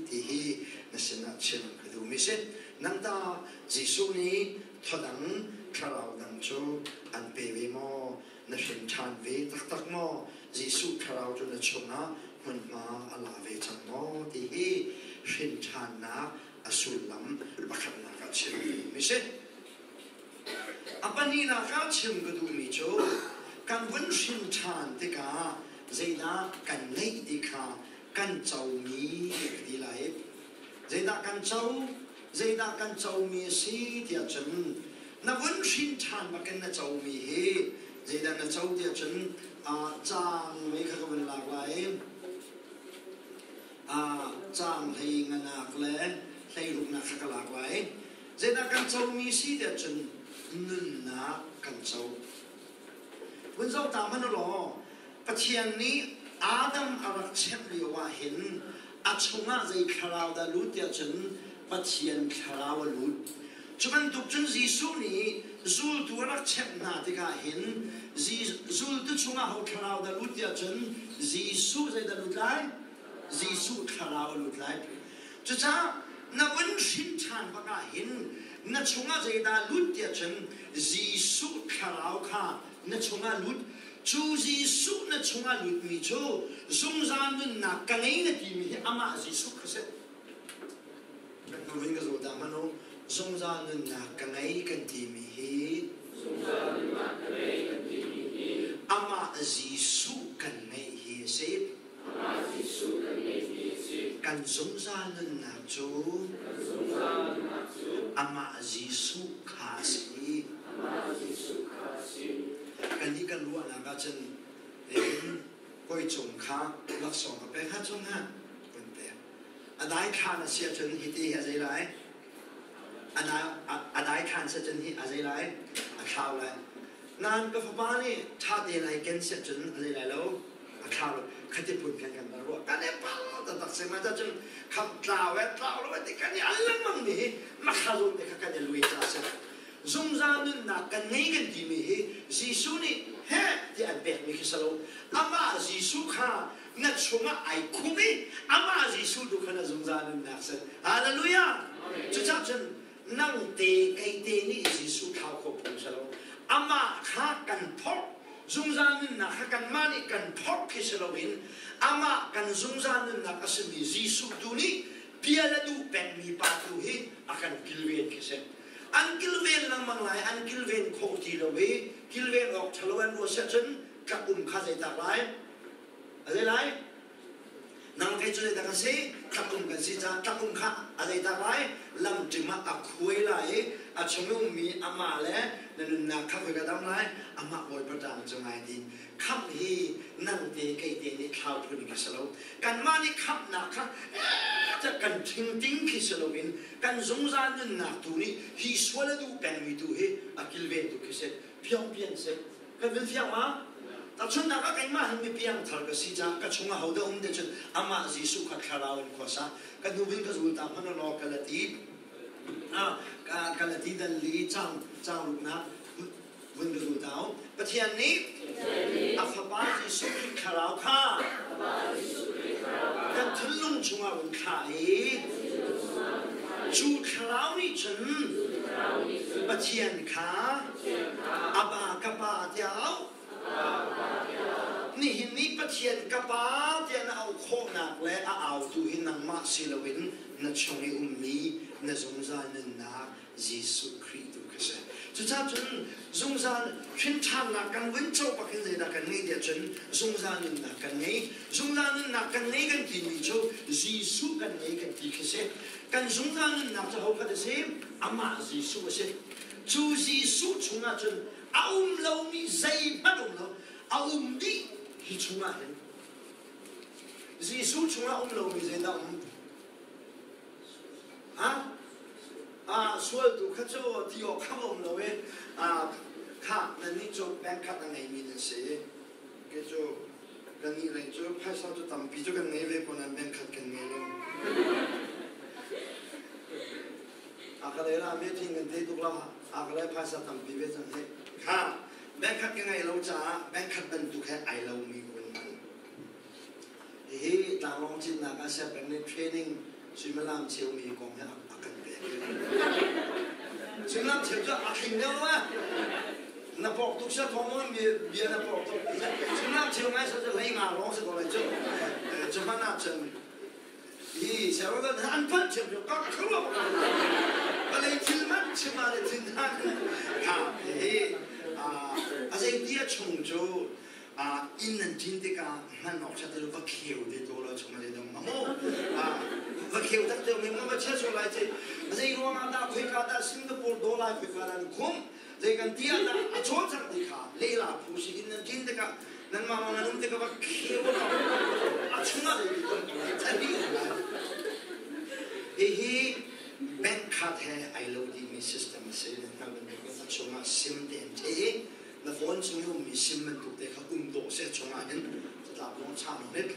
ti hi na sinah chim ka duhmi si. Nang ta Jesuh nih thodang thlarau dang cu an pe ve maw? Na hrin ṭhan ve taktak maw? Jesuh thlarau cu na chungah hmunhma a la ve cang maw? Ti hi hrin ṭhannak a sullam pakhatnak ah chim ka duhmi si. A pahnihnak ah chim ka duhmi cu kan vun hrin ṭhan tikah zeidah kan ngeih ti kha kan comi ka ti lai. Zeidah kan co? Zeidah kan comi a si tiah cun na vun hrin ṭhan bakin na comi hi zeidah na co tiah cun caang mei kha ka vun lak lai. Caang hlei nganak le hleiruknak kha ka lak lai. Zeidah kan comi si tiah cun nunnak kan co. Vun zoh ta hmanh u law Pathian nih Adam a rak chep lio ah hin a chungah zei thlarau dah lut tiah cun Pathian thlarau a lut. Cu bantuk cun Jesuh nih zultu a rak chep hna tikah hin zultu chungah ho thlarau dah lut tiah cun Jesuh zeidah lut lai? Jesuh thlarau a lut lai. Cucaah na vun hrin ṭhan bak ah hin na chungah zeidah lut tiah cun Jesuh thlarau kha na chungah lut. Cu Jesuh na chungah lutmi cu zungzal nunnak ka ngei na timi hi amah Jesuh kha si. Kan hnu vun ka zaw ta hmanh u. Zungzal nunnak ka ngei kan timi hi amah Jesuh kan ngeih hi a si. Kan zungzal nunnak cu amah Jesuh kha a si. Kannih kan ruahnak ahcun hawi cung kha laksawng ka pek ha cung ha kan pek. A daithlan a si ahcun hiti hi a zei lai? A daithlan si ahcun hi a zei lai? A thlau lai. Nain ka fapa nih ṭha tein ai ken si ahcun a zei lai lo? A thlau lo. Khati phun khan kan rak ruah. Kan i pal taktak si ma cun kham tlau e tlau lo e ti kan i al lengmang mi hi makha zawn te kha kan i lui ca si. Zungzal nunnak kan ngei kan timi hi Jesuh nih heh ti an pekmi khi si lo. Amah Jesuh kha na chungah ai khum i amah Jesuh tu kha na zungzal nunnak si. Hallelujah! Cucaah cun nang te kei te nih Jesuh thlau kho phung si lo. Amah kha kan phorh zungzal nunnak kha kanmah nih kan phorh khi si loin amah kan zungzal nunnak a simi Jesuh tu nih pial a duh pengmi pa tu hi a kan kilven khi si. An kilven lengmang lai, an kilven khawh ti lo i kilven awk ṭhalo an ruah siah cun tlak um kha zeitak lai? A zei lai? Nang kei cu zeidah kan si? Tlakum kan si caah tlakum kha a zeidah lai? Lamṭim ah a khuai lai i a chung i ummi amah le na nunnak kha khoi ka dam lai? Amah Bawipa ṭang cu ngai ding. Khamh hi nang te kei te nih thlau phun khi si lo. Kanmah nih khamhnak kha kan ṭhingting khi si loin kan zungzal nunnak tu nih hi sual a duh pengmi tu hi a kilventu khi si. Piangpiang si. Kan vil fiang ma? Tahchunhnak ah keimah hi mi piangthar ka si caah ka chungah hodah um te cun amah Jesuh kha thlarau in khuasa ka hnu bin ka zul ta hmanh law ka la ti ka la ti dal li cang cang ruknak vun ka zul ta Pathian nih a fapa Jesuh Khrih thlarau kha kan thinlung chungah vun thlah i cu thlarau nih cun Pathian kha Aba ka pa tiah auh. Nihin ni Pathian ka pa tiah na auh khawhnak le a autu hi nangmah si loin na chung i ummi na zungzal nunnak Jesuh Khrih tu khi si. Cucaah cun zungzal hrinṭhannak kan vun co bak in zeidah kan ngeih tiah cun zungzal nunnak kan ngei. Zungzal nunnak kan ngei kan timi cu Jesuh kan ngei kan ti khi si. Kan zungzal nunnak cu ho khat a si? Amah Jesuh a si. Cu Jesuh chungah cun a um lomi zeihmanh um lo. A um dih hi chungah hin. Jesuh chungah um lomi zeidah um? Ha? Ah, sual tu kha cu ti awk kha um lo i ah, kha nannih cu bank khat a ngeimi nan si. Kei cu kan nih lei cu phaisa cu tampi cu kan ngei ve ko nain bank khat kan ngei lo. A ka lei la me thing kan thei tuk lo. A ka lei phaisa tampi ve cang he. Kha bank khat ka ngei lo caah bank khat bantuk he ai lomi ka vun hman. Hihi tlanglawng cinnak ah siapeng nih training suimilam cheumi kong he a kan pek. Suimilam cheu cu a thling deuh lo Na pawk tuk sia thawng maw bia na pawk tuk. Suimilam cheu ngai sa cu hlei nga lawng si ko lai cu. Cu hmanh ah cun hi siangro an phanh thiam cu ka khruak. Palei thil hmanh chim ah le thin han. Ha hi a zei ti a chung cu inn nan ṭin tikah hman awk ṭhat lo va kheu te to lo chung le dong maw va kheu tak te mi va chia sual lai ci zei ruang ah dah khoika dah Singapore dollar khoika dah khum zei kan ti ah dah a chawn cang ti kha lehla phu si inn nan ṭin tikah nan mah nan um tikah va kheu a chungah thali hihi bank card he ai lo dimi system a si nan hngal bantukin a chungah sim te an ṭhe Na phone chung i ummi sim bantuk te kha um dawh seh chungah hin catlap lawng chah lo hnik.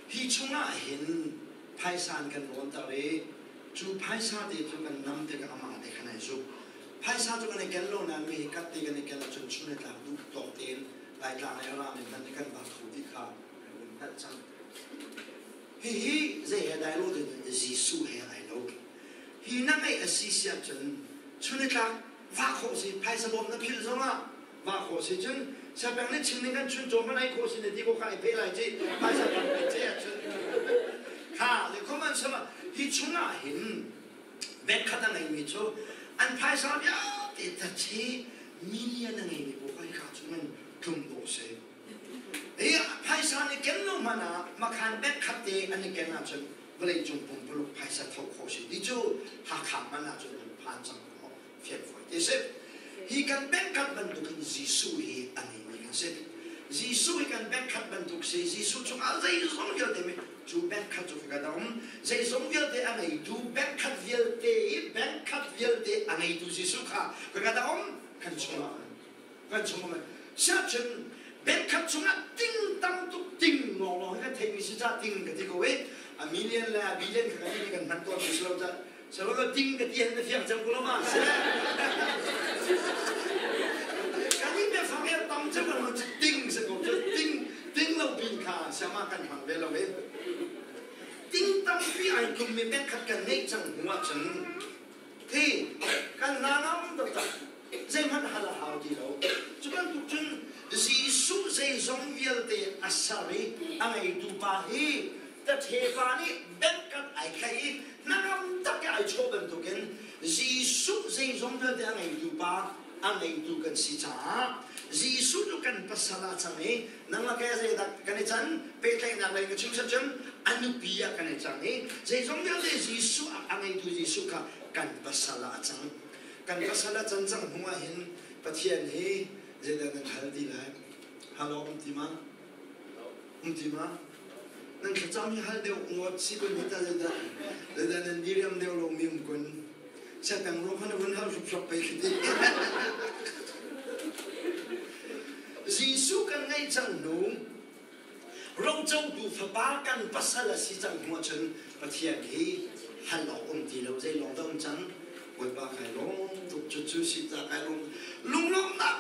Hi chungah hin phaisa an kan rawnter i cu phaisa te cu kan nam tikah amah te khan ai zuk. Phaisa cu kan i ken lo nain mi hi kat te kan i ken ahcun chun le tlak duh tawk tein Laitlang lei ram in hmanh kan va kho ti kha kan vun hngalh cang. Hihi zei he dai lo ding Jesuh he ai lo. Hi na ngeih a si si ahcun chun le tlak vah khawh si phaisa bawm na philh zongah vah khawh si cun siapeng nih chim ning kan chun cawm man ai khawh si na ti ko kha ai phe lai ci phaisa tam pe che ahcun kha le khoman sama hi chungah hin bank khat a ngeimi cu an phaisa vialte ta chi million a ngeimi pawl kha hika chung in tlum dawh si hi phaisa nih ken lo hmanh ah makhan bank khat te an i ken ahcun vawleicung pumpuluk phaisa tho khawh si ti cu Hakha hmanh ahcun an phan cang ko fianfawi te si. Hi kan bank khat bantukin Jesuh hi a ngeimi kan si. Jesuh hi kan bank khat bantuk si. Jesuh chungah zeizong vialte mi cu bank khat cu ka um. Zeizong vialte a ngeitu bank khat vialte i bank khat vialte a ngeitu Jesuh kha ka um kan chungah kan chungah siahcun bank khat chungah ting tam tuk ting lawnglawng hi kan theihmi si ca ting ka ti ko i a million le a billion kha kan kan hman tawn mi si lo ca Salo ting ka ti han na fiang cang ko lo ma se. Kan i me fang er tam cang lo ting se ko ting ting lo pin kha siama kan hmang ve lo e. Ting tampi ai tum mi mek khat kan nei cang hnu ah cun thi kan na ngam tak zeihmanh hal a hau ti lo. Cu bantuk cun Jesuh zeizong vialte a ser i a ngeitu pa hi Taṭhepa nih bengkat ai tlaih i hnangam tak i ai chawh bantukin Jesuh zeizong vialte a ngeitu pa a ngeitu kan si caah Jesuh cu kan pasal ah cang i nang le kei zeidah kan i can pehtlaihnak lei ka chim sat cun a nupi ah kan i cang i zeizong vialte Jesuh a ngeitu Jesuh kha kan pasal ah a cang. Kan pasal a can cang hnu ah hin Pathian hi zeidah nan hal ti lai? Hal awk um ti ma? Um ti ma? Nan thlacam hi hal deuh ngawt si kun hi ta zeidah zeidah nan diriam deuh lo mi um kun siatang ro khan vun hal hruphrap pei khi ti. Jesuh kan ngeih cang hnu rocotu fapa kan pasal a si cang hnu ahcun Pathian hi hal awk um ti lo zei lawng dah um cang Bawipa kai lawm tuk cu cu si ta kai lawm lunglawmhnak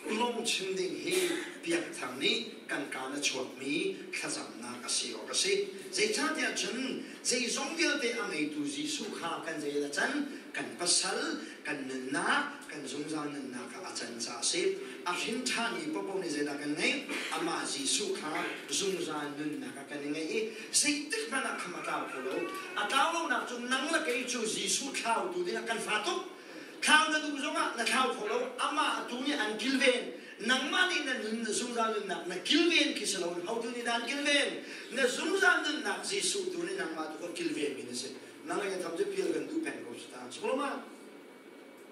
lawng chim ding hi piangthar nih kan kaan a chuakmi thlacamnak a si awk a si. Zeicahtiah cun zeizong vialte a ngeitu Jesuh kha kan zei a can, kan pasal, kan nunnak, kan zungzal nunnak ah a can caah a si. A hrin ṭhami paohpaoh nih zeidah kan ngeih? Amah Jesuh kha zungzal nunnak ah kan i ngeih i zeitik hmanh ah kham a tlau kho lo. A tlau lonak cu nang le kei cu Jesuh thlautu dingah kan fa tuk. Thlau na duh zongah na thlau kho lo. Amah tu nih an kilven. Nangmah nih na nun na zungzal nunnak na kilven khi si loin hotu nih dah an kilven? Na zungzal nunnak Jesuh tu nih nangmah tu kha kilven mi na si. Nang le tham cu pial kan duh peng ko si ta. Si ma?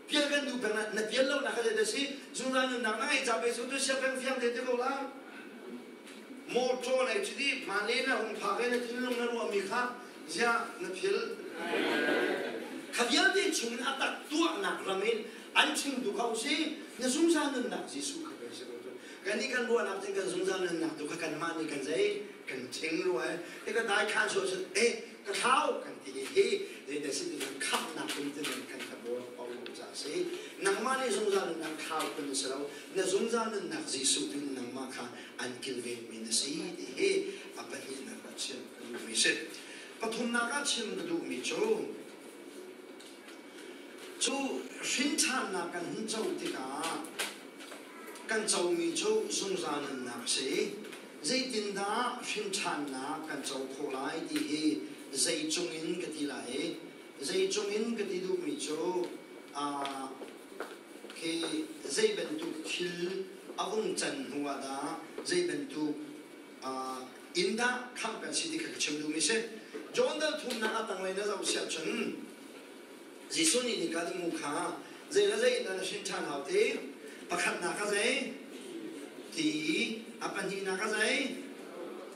Pial kan duh peng na pial lo nak kha si zungzal nunnak na ngeih ca pe su tu sia peng fiang te te ko la. Motor nei cu di ma le na hung phak na thinlung na ruah mi kha zia na phil. Kha vialte chung in a tak tuahnak ram in an chimtu kha si na zungzal nunnak Jesuh kha pei si ko cu. Kan nih kan ruahnak cun kan zungzal nunnak tu kha kanmah nih kan zei kan thing rua e ka dai khan so cun e ka thlau kan ti hi zeidah si ti khamhnak in tin kan ka bawl Paulo ca si nangmah nih zungzal nunnak thlau kun si lo na zungzal nunnak Jesuh tu nangmah kha an kilven mi na si ti hi a pahnihnak ah chim ka duhmi si. Pathumnak ah chim ka duhmi cu cu hrinṭhannak kan hun co tikah kan comi cu zungzal nunnak a si. Zeitindah hrinṭhannak kan co khawh lai ti hi zei cungin ka ti lai i zei cungin ka ti duhmi cu khi zei bantuk thil a vung can hnu ah dah zei bantuk inn dah khamh kan si ti kha ka chim duhmi si. John dal thumnak a tanglei na zoh siah cun Jesuh nih Nikodemu kha zei le zei in dah na hrin ṭhan hau ti? Pakhatnak kha zei? Ti. A pahnihnak kha zei?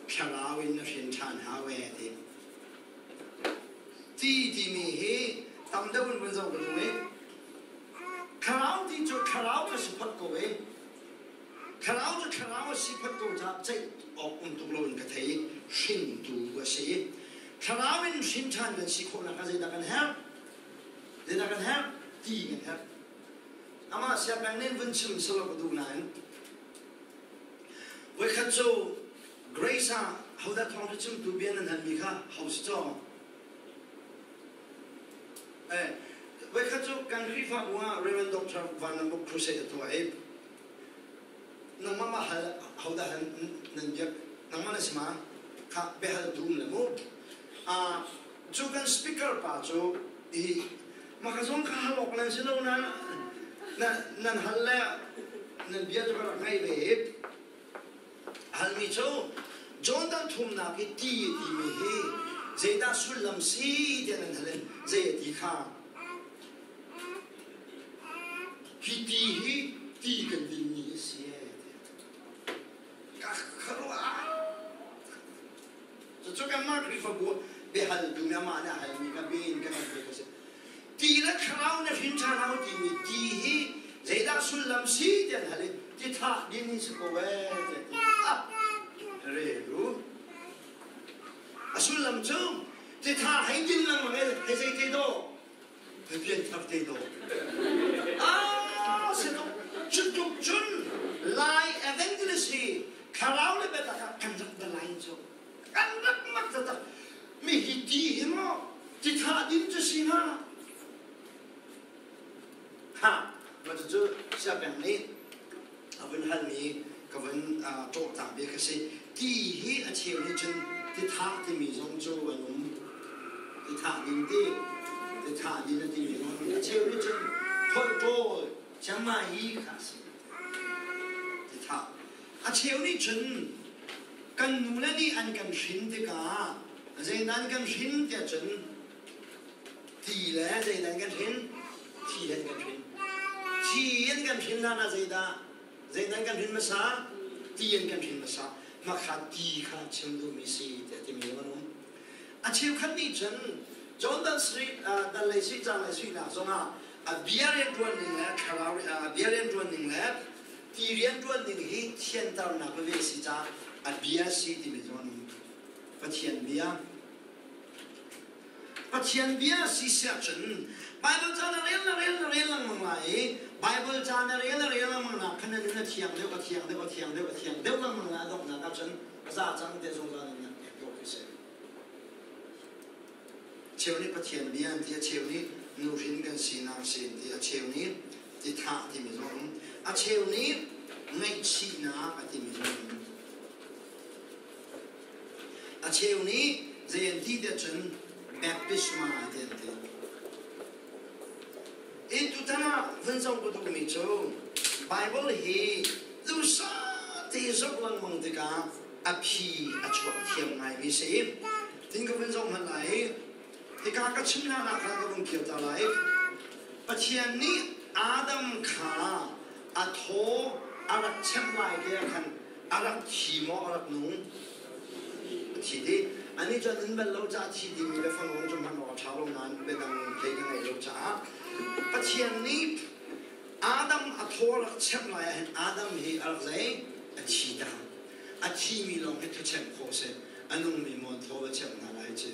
Thlarau in na hrin ṭhan hau e ti. Ti timi hi tam deuh in vun zoh ka duh i thlarau ti cu thlarau ka si phot ko i Thlarau cu thlarau a si phot ko caah ceih awk um tuk loin ka thei i hringtu a si. Thlarau in hrin ṭhan kan si khawhnak ah zeidah kan herh? Zeidah kan herh? Ti kan herh. Amah siapeng nih vun chim selaw ka duh nain voikhat cu Grace ah hodah thawngṭha chimtu bia nan halmi kha ho si caw? Eh, voikhat cu kan Khrihfabu ah Reverend Dr. Van Lam Buk Crusade a tuah i nangmah mah hal hodah nan biak nangmah na si ma kha biahal dum le mu cu kan speaker pa cu hi maka zong kha hal awk nan si lo na nan hal le nan bia cu ka rak ngai ve halmi cu Jordan thumnak i ti timi hi zeidah sullam si tiah nan hal in zei a ti kha Hi ti hi ti kan dinmi a si ka kharuah. Cucu kanmah Khrihfabu biahal duhmi amah nih a halmi kha bia in kan hal ka si. Ti le thlarau na hrin ṭhan hau timi ti hi zeidah sullam si ti an hal i ti thah din hi si ko ee tiah ti. Ah, re ru. A sullam cu ti tha hei din lengmang e hei zei te dawh Rian thar te dawh. Ah, si tuk. Cutluk cun Lai evangelist hi thlarau le biatak ah kan rak da lai cu. Kan rak mak taktak. Mi hi ti hi maw ti tha din cu si hnga. Ha, ma cu siapeng nih a vun halmi ka vun ṭawhtak bia kha si. Ti hi a cheu nih cun tithah timi zong cu an um. Tithah ding ti, tithah din a timi zong an um. A cheu nih cun tholṭawl chiangmai hi kha a si. Tithah. A cheu nih cun kan nule nih an kan hrin tikah zeidah an kan hrin tiah cun Ti le zeidah an kan hrin? Thi an kan hrin. Thi an kan hrin hlan ah zeidah zeidah an kan hrin hmasa? Ti an kan hrin hmasa. Makha ti kha chim duhmi si tiah timi an um. A cheukhat nih cun Jordan Street dal lei sui cang lei suinak zongah a bia rianṭuan ning le thlarau a bia rianṭuan ning le ti rianṭuan ning hi thianternak veve si caah a bia si timi zong an um. Pathian bia Pathian bia si siah cun Bible ca na rel na rel na rel lengmang lai i Bible ca na rel na rel lengmang nak khan na nun a thiang deuh a thiang deuh a thiang deuh a thiang deuh lengmang lai a donghnak ah cun a za cang te zungzal in nan pek dawh khi si. Cheu nih Pathian bia an ti, a cheu nih nuhrin kan sinak si an ti, a cheu nih tithah timi zong um, a cheu nih ngaihchihnak a timi zong um. A cheu nih zei an ti tiah cun baptisma ti an ti. I tutan Tutan ah vun zoh ka duhmi cu Bible hi duhsah te zoh lengmang tikah a phi a chuak thiam ngaimi si. Tin ka vun zoh hmanh lai. Hika ka chim hlan ah khan ka vung kir ta lai. Pathian nih Adam kha a thaw a rak chemh lai te ah khan a rak thi maw a rak nung? A thi dih. Anih cu an in bal lo caah thi dingmi le fangrong cu hman awk a ṭha lo nain biadang hlei ka ngei lo caah Pathian nih Adam a thaw a rak chemh lai ah hin Adam hi a rak zei? A thi ta. A thimi lawng hi thachemh khawh a si. A nungmi maw thaw va chemh hna lai ci.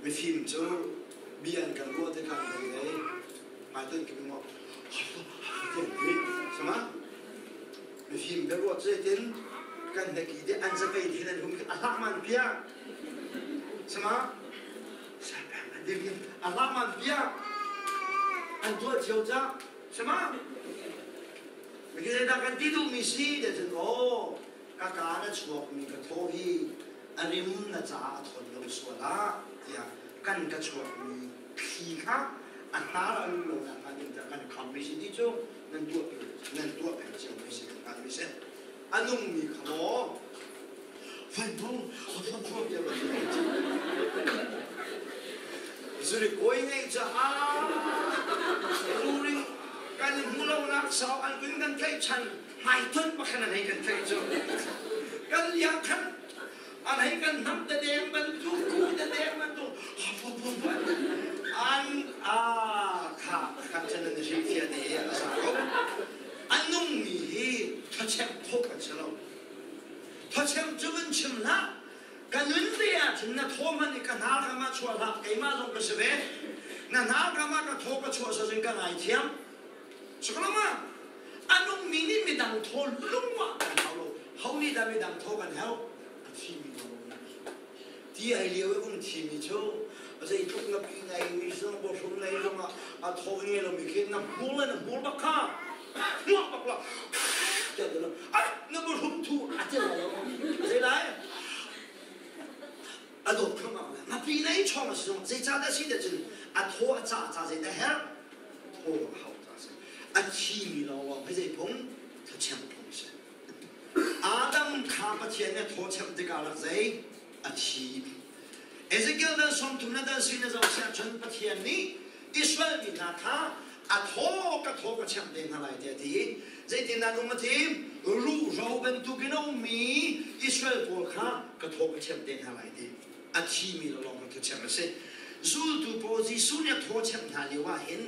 Mifim cu bia an kan ruah tikah an lei hmaitonh ki maw ti sama mifim biaruah cu zeitin kan hneki te an zapei thin an hum a hlak man pia sama a hlak man pia an tuah cio ca sama Mikhi zeidah kan ti duhmi si ti cun aw ka kaa na chuakmi ka thaw hi a rim na caah a thawt lo sual ah tiah kan ka chuakmi thli kha a hnar a luh lo nakhnga ding tiah kan khammi si ti cu nan tuah nan tuah peng ciomi si kan hngalhmi si. A nungmi kha maw Vanbung Zuri kawi ngeih caah luring kan hmu lonak sau an kun kan tlaih chan hmaitonh pakhat an hei kan tlaih cu kan liang khan an hei kan hnam te deng bantuk ku te deng bantuk an a kha kan chan an hrilh fia te a sa ko an nungmi hi thachek khawh kan si lo. Thawchem cu vun chim hlah. Ka nun te ahcun na thaw hmanh i ka hnar kam ah chuah hlah. Keimah zong ka si ve. Na hnar kam ah ka thaw ka chuah sazin ka ngaithiam. Cukalama a nungmi nih midang thaw lungah kan hau lo. Ho nih dah midang thaw kan hau? A thimi lawng nih. Ti ai lio i um thimi cu zeitluk na pi ngai mi zong bawhrum lei zong ah a thaw ngei lomi khi na hmur le na hmur bak kha hmuak bak la tiah ti lo ai na bawhrum thu a ti lai lo zei lai a dawt kham ak na pi nei chong a si zong zei ca dah si dah cun a thaw a ca ca zei dah herh thaw a hau ca si a thi mi lawng hi zei phung thachem phung si Adam kha Pathian nih thaw chemh tikah rak zei a thi. Ezekiel dal 30 na dal sin na zoh siah cun Pathian nih Israel mi hna kha a thaw ka thaw ka chemh te hna lai tiah a ti. Zeitin dah um a ti? Ruhro bantukin a ummi Israel pawl kha ka thaw ka chemh te hna lai ti. A thimi lawng ka thaw chemh a si. Zultu pawl Jesuh nih a thaw chemh hna lio ah hin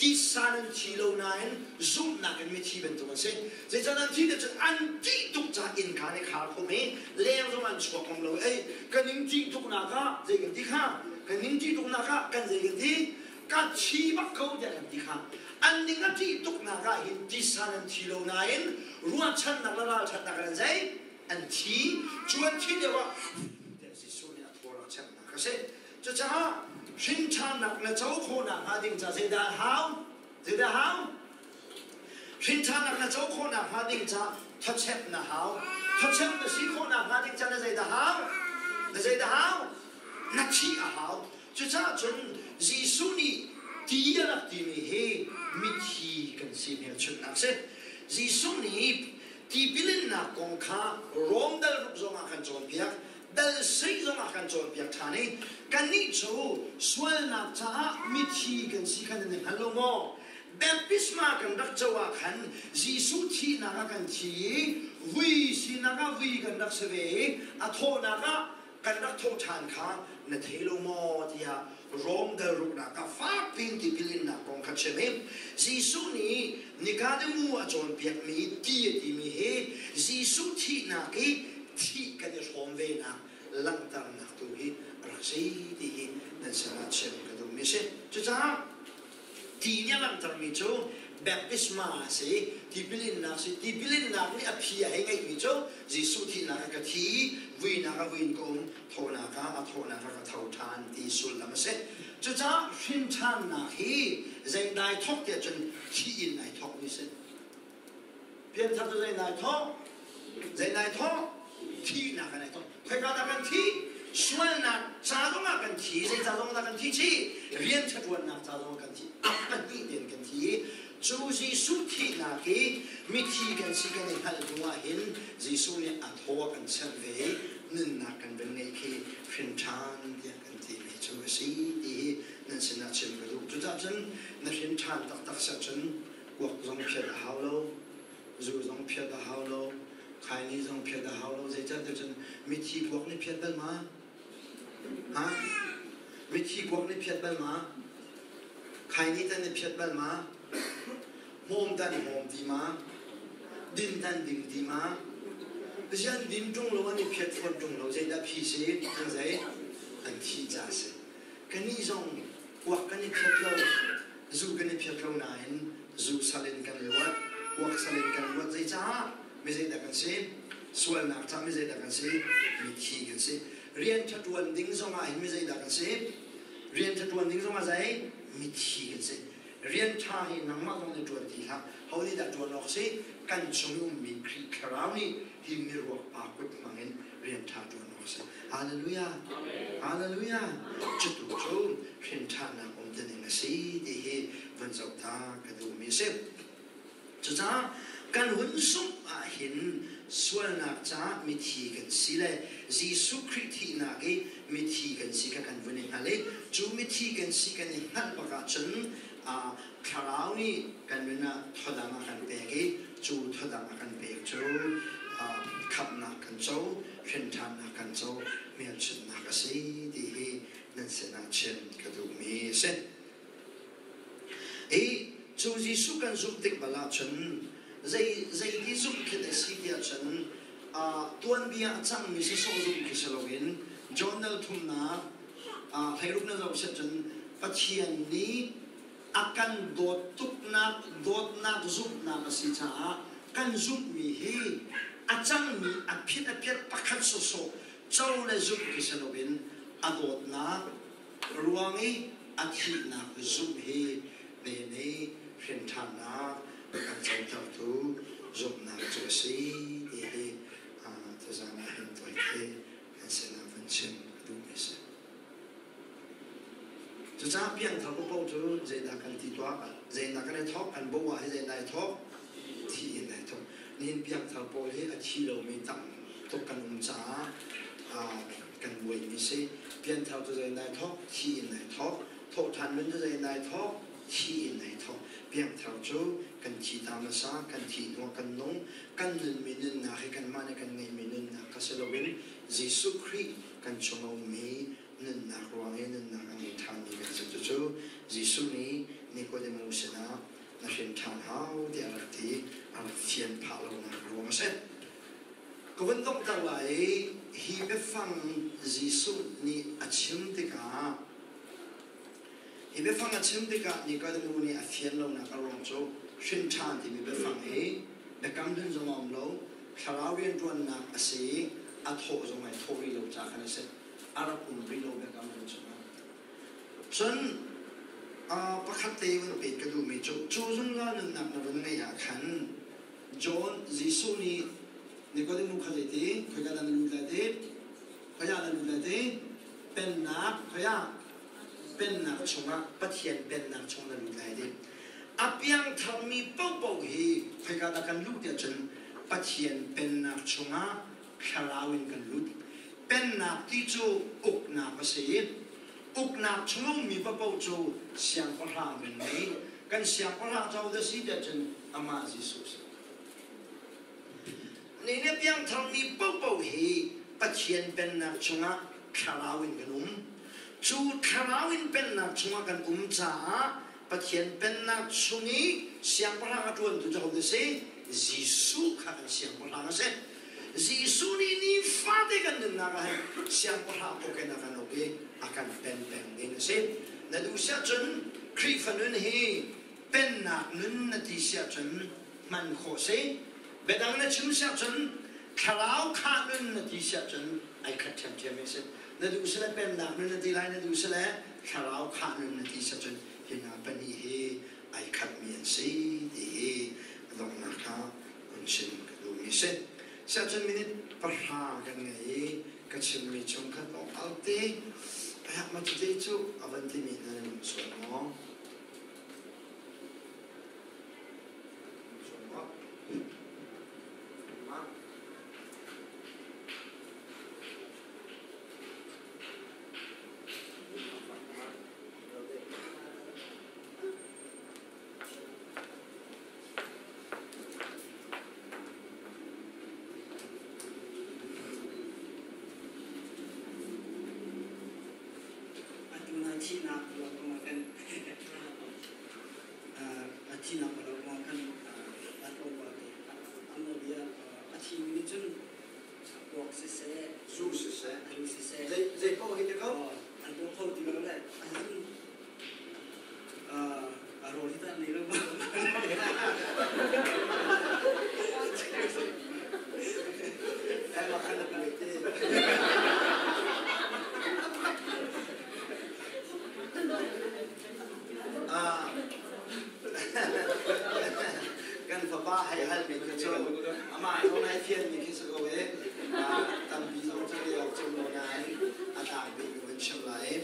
titsa nan thi lo nain zumhnak in mithi bantuk an si. Zeicah nan thi cun an ṭih tuk caah innka nih khar khum i leng zong an chuak ngam lo. Ei, kan ning ṭih tuknak ah zei kan ti kha? Kan ning ṭih tuknak ah kan zei kan ti? Ka thi bak ko tiah kan ti kha. An ning a ṭih tuknak ah hin titsa nan thi lo nain ruahchannak le ralṭhatnak an zei? An thi. Cu an thi lio ah tiah Jesuh nih a thaw rak chemhnak a si. Cucaah hrinṭhannak na co khawhnak hnga ding ca zeidah a hau? Zeidah a hau? Hrinṭhannak na co khawhnak hnga ding ca thawchemh na hau. Thawchemh na si khawhnak hnga ding ca na zeidah hau? Na zeidah hau? Na thih a hau. Cucaah cun Jesuh nih ti a rak timi hi mithi kan si hmelchunhnak a si. Jesuh nih tipilinnak kong kha Rom dal ruk zongah kan cawnpiak. Dal sei zongah kan cawnpiak ṭhan i kannih cu sualnak caah mithi kan si kha nan i hngal lo maw? Baptisma kan rak co ah khan Jesuh thihnak ah kan thi i vui sinak ah vui kan rak si ve i a thawhnak ah kan rak thawh ṭhan kha na thei lo maw tiah Rom dal ruknak ah fak piin tipil innak kong kha chim i Jesuh nih Nikodemu a cawnpiakmi ti a timi hi Jesuh thihnak i thih kan i hrawm venak langhternak tu hi a rak si ti hi nan sinah chim ka duhmi a si. Cucaah ti nih a langhtermi cu baptisma a si, tipil innak si. Tipil innak nih a phi a hei ngeihmi cu Jesuh thihnak ah ka thi, vuinak ah vui in ka um, thawhnak ah a thawhnak ah ka tho ṭhan ti sullam a si. Cucaah hrin ṭhannak hi zei dai thawk tiah cun thi in ai thawkmi si. Pianthar cu zei nai thawk? Zei nai thawk? Thihnak in ai thawk. Khoika dah kan thih? Sualnak ca zongah kan thi, zei ca zong dah kan thi chi? Rian ṭhaṭuannak ca zongah kan thi. A pahnih tein kan thi. Cu Jesuh thihnak hi mithi kan si kan i hngalh hnu ah hin Jesuh nih a thaw a kan serh ve i nunnak kan van ngeih khi hrin ṭhan tiah kan timi cu a si ti hi nan sinah chim ka duh. Cucaah cun na hrin ṭhan taktak ser cun kuak zong phiat a hau lo, zu zong phiat a hau lo, khaini zong phiat a hau lo. Zeicahtiah cun mithi kuak nih phiat bal ma? Ha? Mithi kuak nih phiat bal ma? Khaini tan nih phiat bal ma? Hmawm tan hmawm ti ma? Din tan ding ti ma? Zian din ṭung lo an i phiat fawn ṭung lo zeidah phi si an zei an thi ca si. Kannih zong kuak kan i phiat lo, zu kan i phiat lo nain zu sal in kan luat, kuak sal in kan luat zeicah mi zeidah kan si? Sualnak cah mi zeidah kan si? Mithi kan si. Rian ṭha ṭuan ding zongah hin mi zeidah kan si? Rian ṭha ṭuan ding zongah zei? Mithi kan si. Rian ṭha hi nangmah zong nih ṭuan ti hlah. Ho nih dah ṭuan awk si? Kan chung i ummi Khrih Thlarau nih hi miruak pa kut hmangin rian ṭha ṭuan awk si. Hallelujah! Hallelujah! Cutu cu hrin ṭhanak um tining a si ti hi van zoh ta ka duhmi a si. Cucaah kan hun zumh ahhin sualnak caah mithi kan si le Jesuh Khrih thihnak i mithi kan si kha kan vun i hngal i cu mithi kan si kan i hngalh bak ahcun Thlarau nih kan nun ah thodang a kan pek i cu thodang a kan pek cu khamhnak kan co, hrinṭhannak kan co, hmelchunhnak a si ti hi nan sinah chim ka duhmi a si. I cu Jesuh kan zumh tik bal ahcun zei zeiti zumh khi a si tiah cun tuanbia a cangmi sawsawh zumh khi si loin John dal thumnak hleiruk na zoh siah cun Pathian nih a kan dawt tuknak dawtnak zumhnak a si caah kan zumhmi hi a cangmi a phit a piat pakhat sawsawh co le zumh khi si loin a dawtnak ruang i a thihnak zumh hi ne hrinṭhannak kan cotertu zumhnak cu a si ti hi tuzaan ah hin tawite kan sinah van chim ka duhmi a si. Cucaah piangthar paoh cu zeidah kan ti tuah, zeidah kan i thawk, kan bo ah hi zeidah ai thawk? Thi in ai thawk. Nihin piangthar pawl hi a thi lomi tam tuk kan um caah kan buaimi si. Pianthar cu zei nai thawk? Thi in nai thawk. Thawhṭhan nun cu zei nai thawk? Thi in nai thawk. Piangthar cu kan thi ta hmasa, kan thi hnuah kan nung. Kan nunmi nunnak hi kanmah nih kan ngeihmi nunnak kha si loin Jesuh Khrih kan chung a ummi nunnak ruang i nunnak a ngei ṭhanmi kan si. Cucu Jesuh nih Nicodemus sinah na hrin ṭhan hau tiah a rak ti, a rak fian phah lonak ruang a si. Ka vun donghter lai i hi biafang Jesuh nih a chim tikah hi biafang a chim tikah Nikodemu nih a fian lonak a ruang cu hrin ṭhan timi biafang hi biakam hlun zong a um lo, thlarau rianṭuannak a si i a thawh zong ai thawh rih lo ca khan a si. A rak um rih lo biakam hlun chungah. Cun pakhat te vun pek ka duhmi cu cu zungzal nunnak na vun ngeih ah khan John Jesuh nih Nikodemu kha zeiti khoika dah na lut lai ti khoiah na lut lai ti pennak khoiah pennak chungah Pathian pennak chung na lut lai ti a piangtharmi paohpaoh hi khoika dah kan luh tiah cun Pathian pennak chungah thlarau in kan lut pennak ti cu uknak a si i uknak chung ummi paohpaoh cu siangpahrang kan ngei kan siangpahrang cu dah si tiah cun amah Jesuh si. Ni le piangtharmi paohpaoh hi Pathian pennak chungah thlarau in kan um. Cu thlarau in pennak chungah kan um caah Pathian pennak chung i siangpahrang a ṭuantu cu hodah si? Jesuh kha kan siangpahrang a si. Jesuh nih nifate kan nunnak ah hin siangpahrang uk in a kan uk i a kan pen peng ding a si. Na duh siah cun Khrihfa nun hi pennak nun na ti siah cun hman khawh si. Biadang na chim siah cun thlarau khah nun na ti siah cun ai khat ṭhiamṭhiam i si. Na duh sile pennak nun na ti lai, na duh sile thlarau khah nun na ti siah cun hi hna pahnih hi ai khatmi an si ti hi a donghnak ah hun chim ka duhmi si. Siah cun minute 10 kan ngei i ka chimmi chung khan tlawmpal te ma tete cu a van timi hna nan um sual maw? Sual maw? Ma? Atu na thihnak ruang kong ah kan a thihnak ruang kong ah kan a tlawmpal te an nawlbia a thimi nih cun kuak siseh, zu siseh, zu siseh, zei zei paoh hi te ko an tuah kho ti lo le an a rawl hi tah nei lo. Eh ma khan na te. Ah kan fapa hei hal mi khi cu amah zong ai fian mi khi si ko i tampi zong cu ti awk cung lo nain a tlak bik mi van chim lai.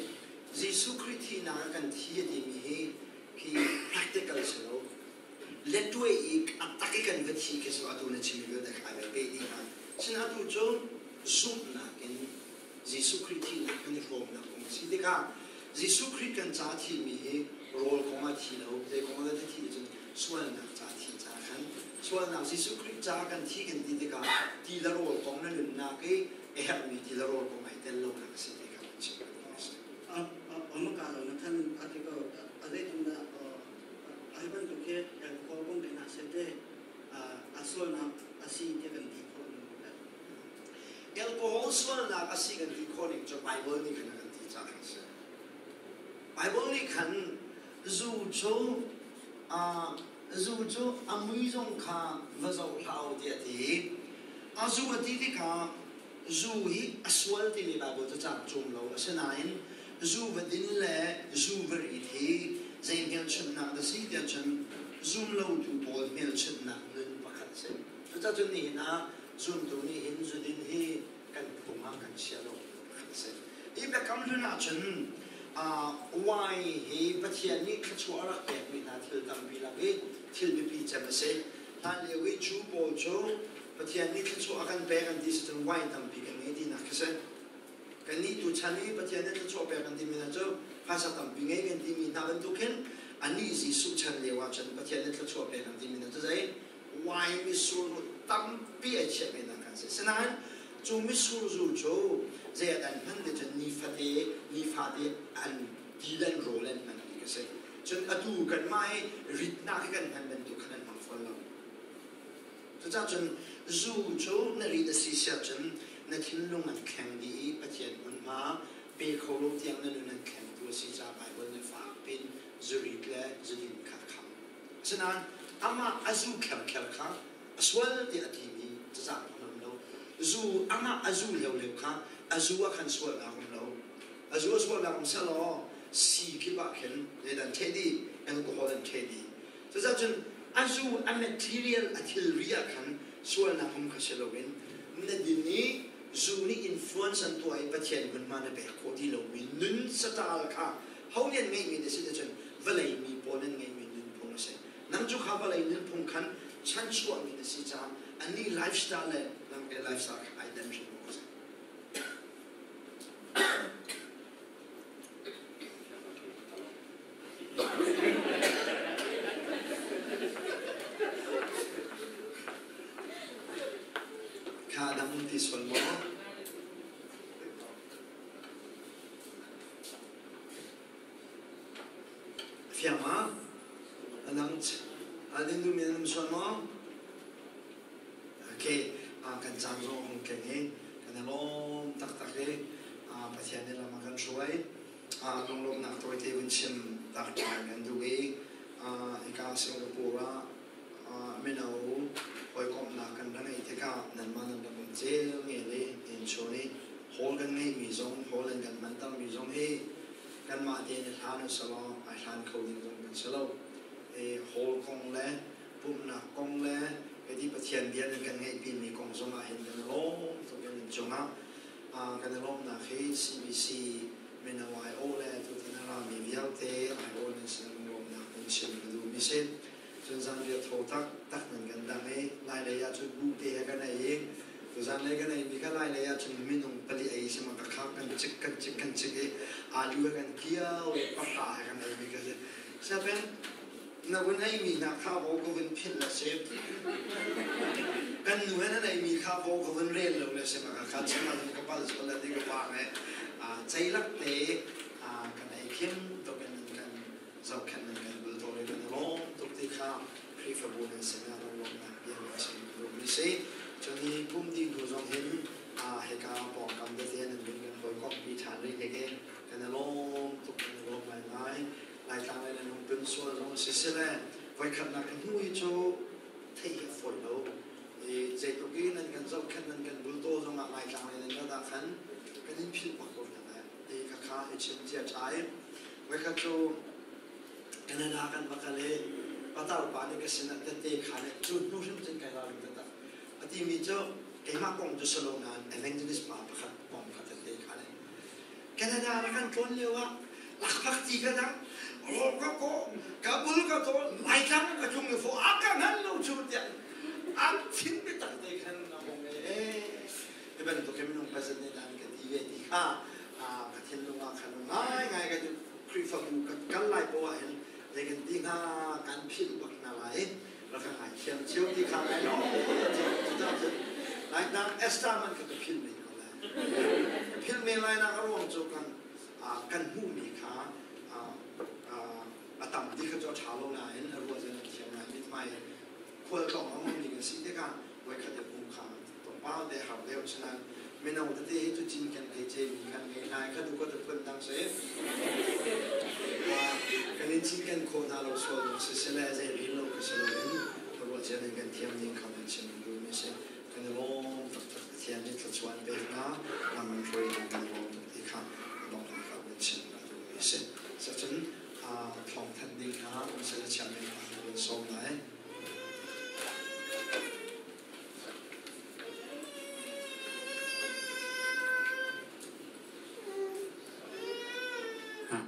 Jesuh Khrih thihnak ah kan thi a timi hi khi practical si lo. Lettuai i a tak i kan va thi khi so atu na chimmi vialte kha ai vai peh dih hna. Sin atu cu zumhnak in Jesuh Khrih thihnak kan i hrawmnak kong a si tikah Jesuh Khrih kan ca thimi hi rawl kong ah thi lo, zei kong ah dah thi cun sualnak ca thi ca khan sualnak Jesuh Khrih ca kan thi kan ti tikah ti le rawl kong na nunnak i a herhmi ti le rawl kong ai tel lonak a si ti kha kan chim duhmi a si. Amaka lo na than ati ko a zeitin dah ai bantuk hi alcohol kong te hna sete a sualnak a si ti kan ti khawh. Alcohol sualnak a si kan ti khawh ning cu Bible nih khan a kan ti caah a si. Bible nih khan zu cu zu cu a mui zong kha va zoh hlah u tiah a ti. A zu a ti tikah zu hi a sual timi Bible cu cang cum lo. Asinain zu va din le zu va rit hi zei hmelchunhnak dah si tiah cun zumlotu pawl hmelchunhnak nun pakhat a si. Cucaah cun nihin ah zumtu nih hin zudin hi kan phung ah kan chia lo a si. Hi biakam hlun ahcun wine hi Pathian nih thluachuah a rak pekmi hna thil tampi lak i thil biapi cem a si. Hlan lio i Jew pawl cu Pathian nih thluachuah a kan pek an ti si cun wine tampi kan ngei tinak khi si. Kannih tuchan i Pathian nih thluachuah pek an timi hna cu phaisa tampi ngei kan timi hna bantuk hin anih Jesuh chan lio ahcun Pathian nih thluachuah pek an timi hna cu zei wine mitsur tampi ai chiah ve nak kan si. Sinain cu mitsur zu cu zei ah dan hman te cun nifate nifate an ti le an rawl an hman ti ka si. Cun atu kanmah hi ritnak hi kan hman bantuk khan an hmang fawn lo. Cucaah cun zu cu na rit a si siah cun na thinlung an thleng dih i Pathian hmunhma pe kho lo tiang na nun an thlengtu a si caah Baibal nih fak piin zurit le zudin kha a kham. Asinain amah a zu kherkher kha a sual tiah a timi cacang an um lo. Zu amah a zu lio kha a zu ah khan sualnak um lo. A zu a sualnak um selaw sii kip ah khin zeidah an ṭheh dih, alcohol an ṭheh dih. Cucaah cun a zu a material a thilri ah khan sualnak um kha si loin na din i zu nih influence an tuah i Pathian hmunhma na pek khawh ti lomi nun saṭal kha ho nih an ngeihmi na si cun vawlei mi pawl an ngeihmi nunphung a si. Nang cu kha vawlei nunphung khan chanchuahmi na si caah annih lifestyle le nang ke lifestyle kha ai dan hrim awk a si. Kha dam ti sual maw? Fiang ma? Anang adin duhmi nan um sual maw? Okay, kan caan zong hung keng i kan i lawm taktak i Pathian nih lam a kan hruai. Lunglawmhnak tawite vun chim tak ṭhan kan duh i hika Singapore ah mino hawikomhnak kan ra ngeih tikah nanmah nan rak um cel ngel i inchun i hall kan ngeihmi zong hall in kan hmantermi zong hi kanmah tein i hlan u selaw ai hlan kho ding zong kan si lo. I hall kong le pumhnak kong le hiti Pathian bia nan kan ngeihpimi kong zong ah hin kan i lawm tuk in nan cungah. Kan i lawmhnak hi CBC mino aiawh le tutan a rami vialte aiawh nan sin lunglawmhnak kan chim ka duhmi si. Cun zanriah thaw taktak nan kan dang i Lailei ah cun buh te he kan ei i tuzan lei kan eimi kha Lailei ah cun minung pali ei si ma ka kha kan cik kan cik kan cik i alu he kan kiao i pahra he kan eimi ka si. Siapen na vun eimi hna kha vo ka vun philh le si. Kan nu he nan eimi kha vo ka vun rel lo le si ma ka kha chim ahcun ka pal sual le ti ka pa he ceilak te kan ei khim tuk in kan zohkhenh nan kan bultaw i kan i lawm tuk ti kha Khrihfabu nan sinah lunglawmhnak bia nan chim duhmi si. Cun hi kum dih hnu zong hin hika pawngkam tete nan vun kan hawikomhpi ṭhan rih heke kan i lawm tuk kan i lawm ngaingai. Laitlang lei nan hung tun sual zong si sile voikhatnak ka hnu hi cu theih hi a fawi lo. I zeitluk i nan kan zohkhenh nan kan bultaw zongah Laitlang lei nan rat ah khan kan in philh bak ko hna lai. Ti khakha i chim cia ṭha i voikhat cu Canada kan va kal i patar pa nih ka sinah tette kha le cu hnu hrim cun kai ralring taktak. A timi cu keimah kong cu si lo nain evangelist pa pakhat kong kha tette kha le Canada rak kan tlawn lio ah lakphak ti ka dang rawl ka kaw ka bul ka taw Laitlang ka tlung i fo a ka ngan lo cu tiah an thin biatak te khan a hong e hi bantuk hin minung president nih dan ka ti ve ti kha ka thinlung ah khan ngai ngai ka Khrihfabu kan kal lai poah hin zei kan ti hnga kan philh bak hna lai rak ka ngaithiam cio ti kha ngai lo cucun Laitlang Esther man kha ka philh men ko lai philh men lai nak a ruang cu kan kan hmuhmi kha a tam ti kha cu a ṭha lo nain a ruah zan an thiam lai mithmai khualtlawng a hmangmi kan si tikah voikhat in hmuh kha tlawmpal te har deuh sinain mino tete hi cu cinken hlei cemi kan ngei hna i kha du ka phun dang si kan in cinken khawh hna lo sual ding si sile zei ril lo ka si lo in ruah cia ning kan thiam ning kha kan chim duhmi si. Kan i lawm taktak. Pathian nih thluachuah an pek hna, lam an hruai hna, kan i lawm tuk ti kha a donghnak ah vun chim ka duhmi a si. Cucun thawngthanh ding kha um seh le chiah men ka vun sawm lai.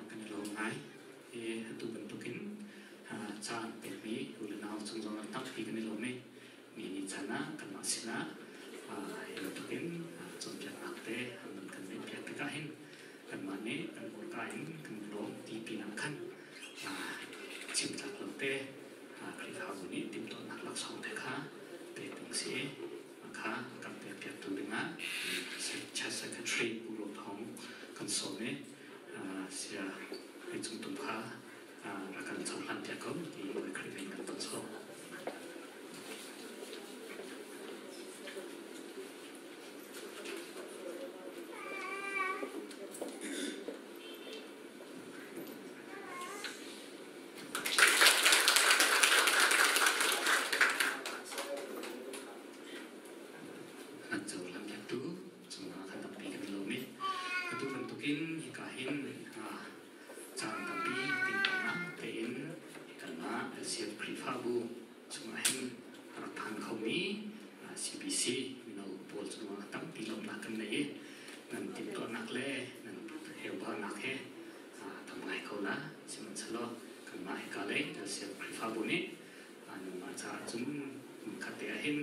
Kan i lawm ngai. Hi atu bantukin caan pekmi u le nau cung zong ah tampi kan i lawm i mi nih chan ah kanmah sinah hi bantukin cawnpiaknak te an van kan ngeihpiak tikah hin kanmah nih kan hmurka in kan lawm ti pinah khan chim tlak lo te Khrihfabu nih timhtuahnak laksawng te kha pek ding si kha kan pekpiaktu dingah Church Secretary Pu Ro Thawng kan sawm i sia hei cung tum kha rak kan cohlan piak ko ti Khrih min kan ton sawm. An cohlan piaktu cungah kan tampi kan i lawm i atu bantukin hika hin caan tampi tinhnak tein kanmah LCF Khrihfabu chungah hin a rak phan khomi CBC mino pawl cungah tampi lawmhnak kan nei i nan timhtuahnak le nan heubaunak he tam ngai ko la. Sihmanhsehlaw kanmah hika lei LCF Khrihfabu nih nangmah caah cun hmunkhat te ah hin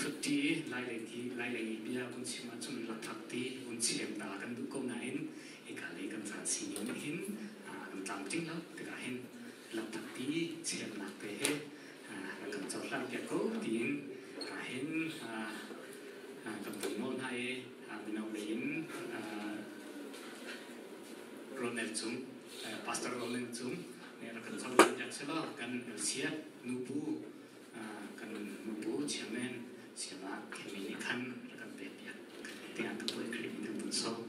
ṭhutṭi lailei ti lailei i bia kun chim ahcun lakphak ti kun chem ta kan duh ko nain hika lei kan caan sining nih hin kan tlamtling lo tikah hin lakphak ti chemnak te he kan cohlan piak ko tiin hin kan vun nawl hna i mino lei in Ronald Cung Pastor Roland Cung nih rak kan cohlan piak selaw kan siat nubu kan nubu chairman siama Kemi nih khan rak kan pek piak tiah kan tuai Khrih in kan vun sawm.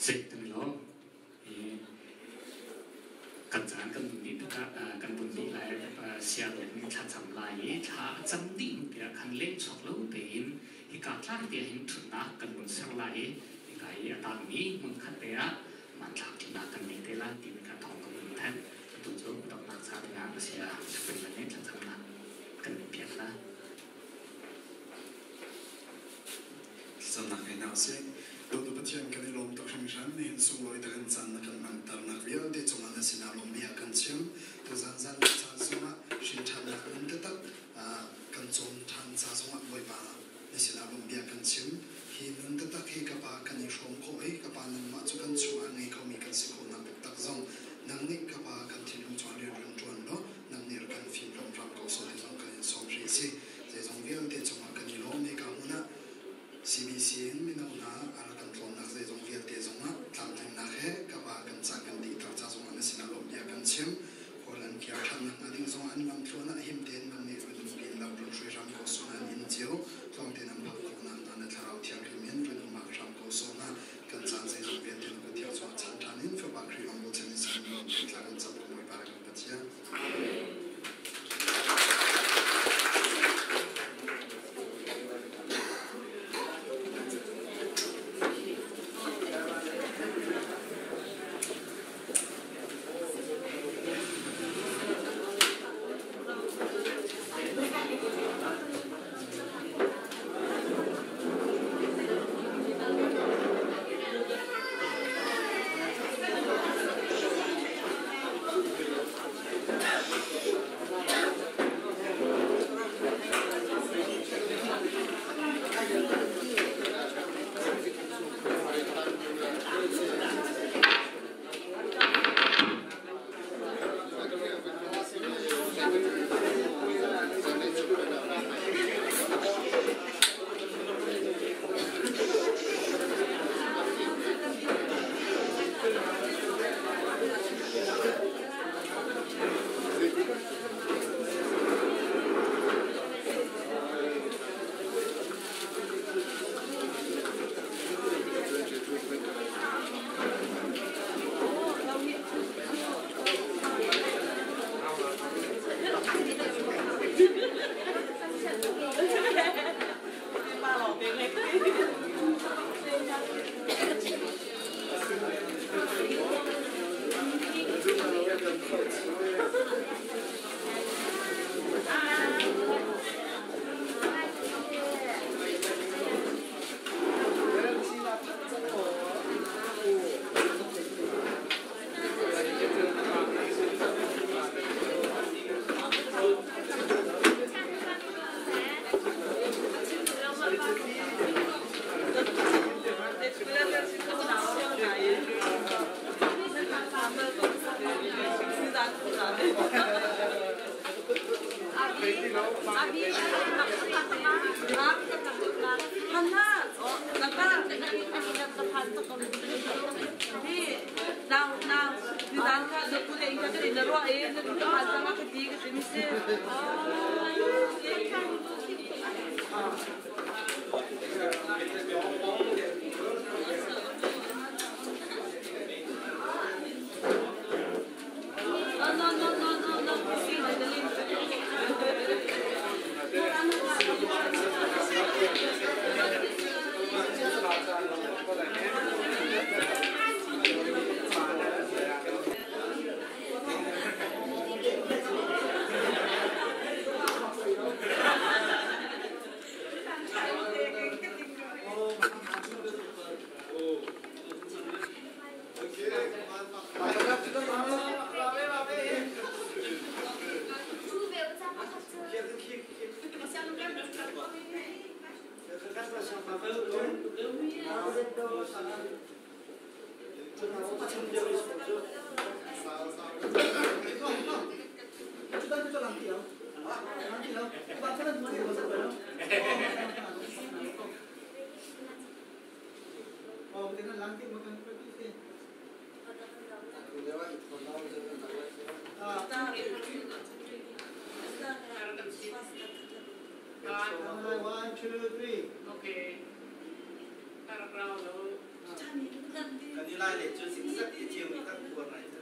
Sik kan i lawm. Kan caan kan bun dih tikah kan bun dih lai sianginn thlacam lai i thla a cam dih hnu tiah khan leng chuak lo tein Hika tlang te hin ṭhutnak kan vun ser lai i hika hi a tangmi hmunkhat te ah hmanthlak ṭinak kan ngei te lai timi kha thawng kan vun thanh. Atu cu donghnak ca dingah a si ah Spring nih thlacamnak kan in piak hna. Thlacamnak ngei hna usih. Dawtu Pathian kan i lawm tuk hringhran. Nihin sunglawi takin caan na kan hmanternak vialte cungah na sinah lawmbi ah kan chim. Tuzan zan caan zongah hrinṭhannak nun taktak kan cawn ṭhan ca zongah Bawipa na sinah lawmbi ah kan chim. Hi nun taktak hi ka Pa kan i hrawm khawh i ka Pa nangmah cu kan chungah ngei khomi kan si khawhnak taktak zong nang nih ka Pa kan thinlung cungah rian run ṭuan law nang nih kan fim ram ko sawh ti zong kan in sawm hrih si. Zeizong vialte cungah kan i lawm hika hmun ah CBC in mino hna a rak kan tlawnnak zeizong vialte zongah tlamtlinnak he ka pa kan ca kan dihter ca zongah na sinah lawmhbia kan chim. Kawl an kiar ṭhan nakhnga ding zongah an lamthluan ah him tein nang nih run umpi in lam run hrui hram ko sawh hna. An inn cio tlawng tein an phak khawh nakhnga na thlarau thianghlim in run um hram ko sawh hna. Kan caan zeizong vialte na kut thiang cungah chan ṭhan in Fapa Khrih rawng bochan in sin lawm tein thla kan cam ko Bawipa le kan Pathian. Kan i lai le cu zikzak i thiam i kan tuar lai.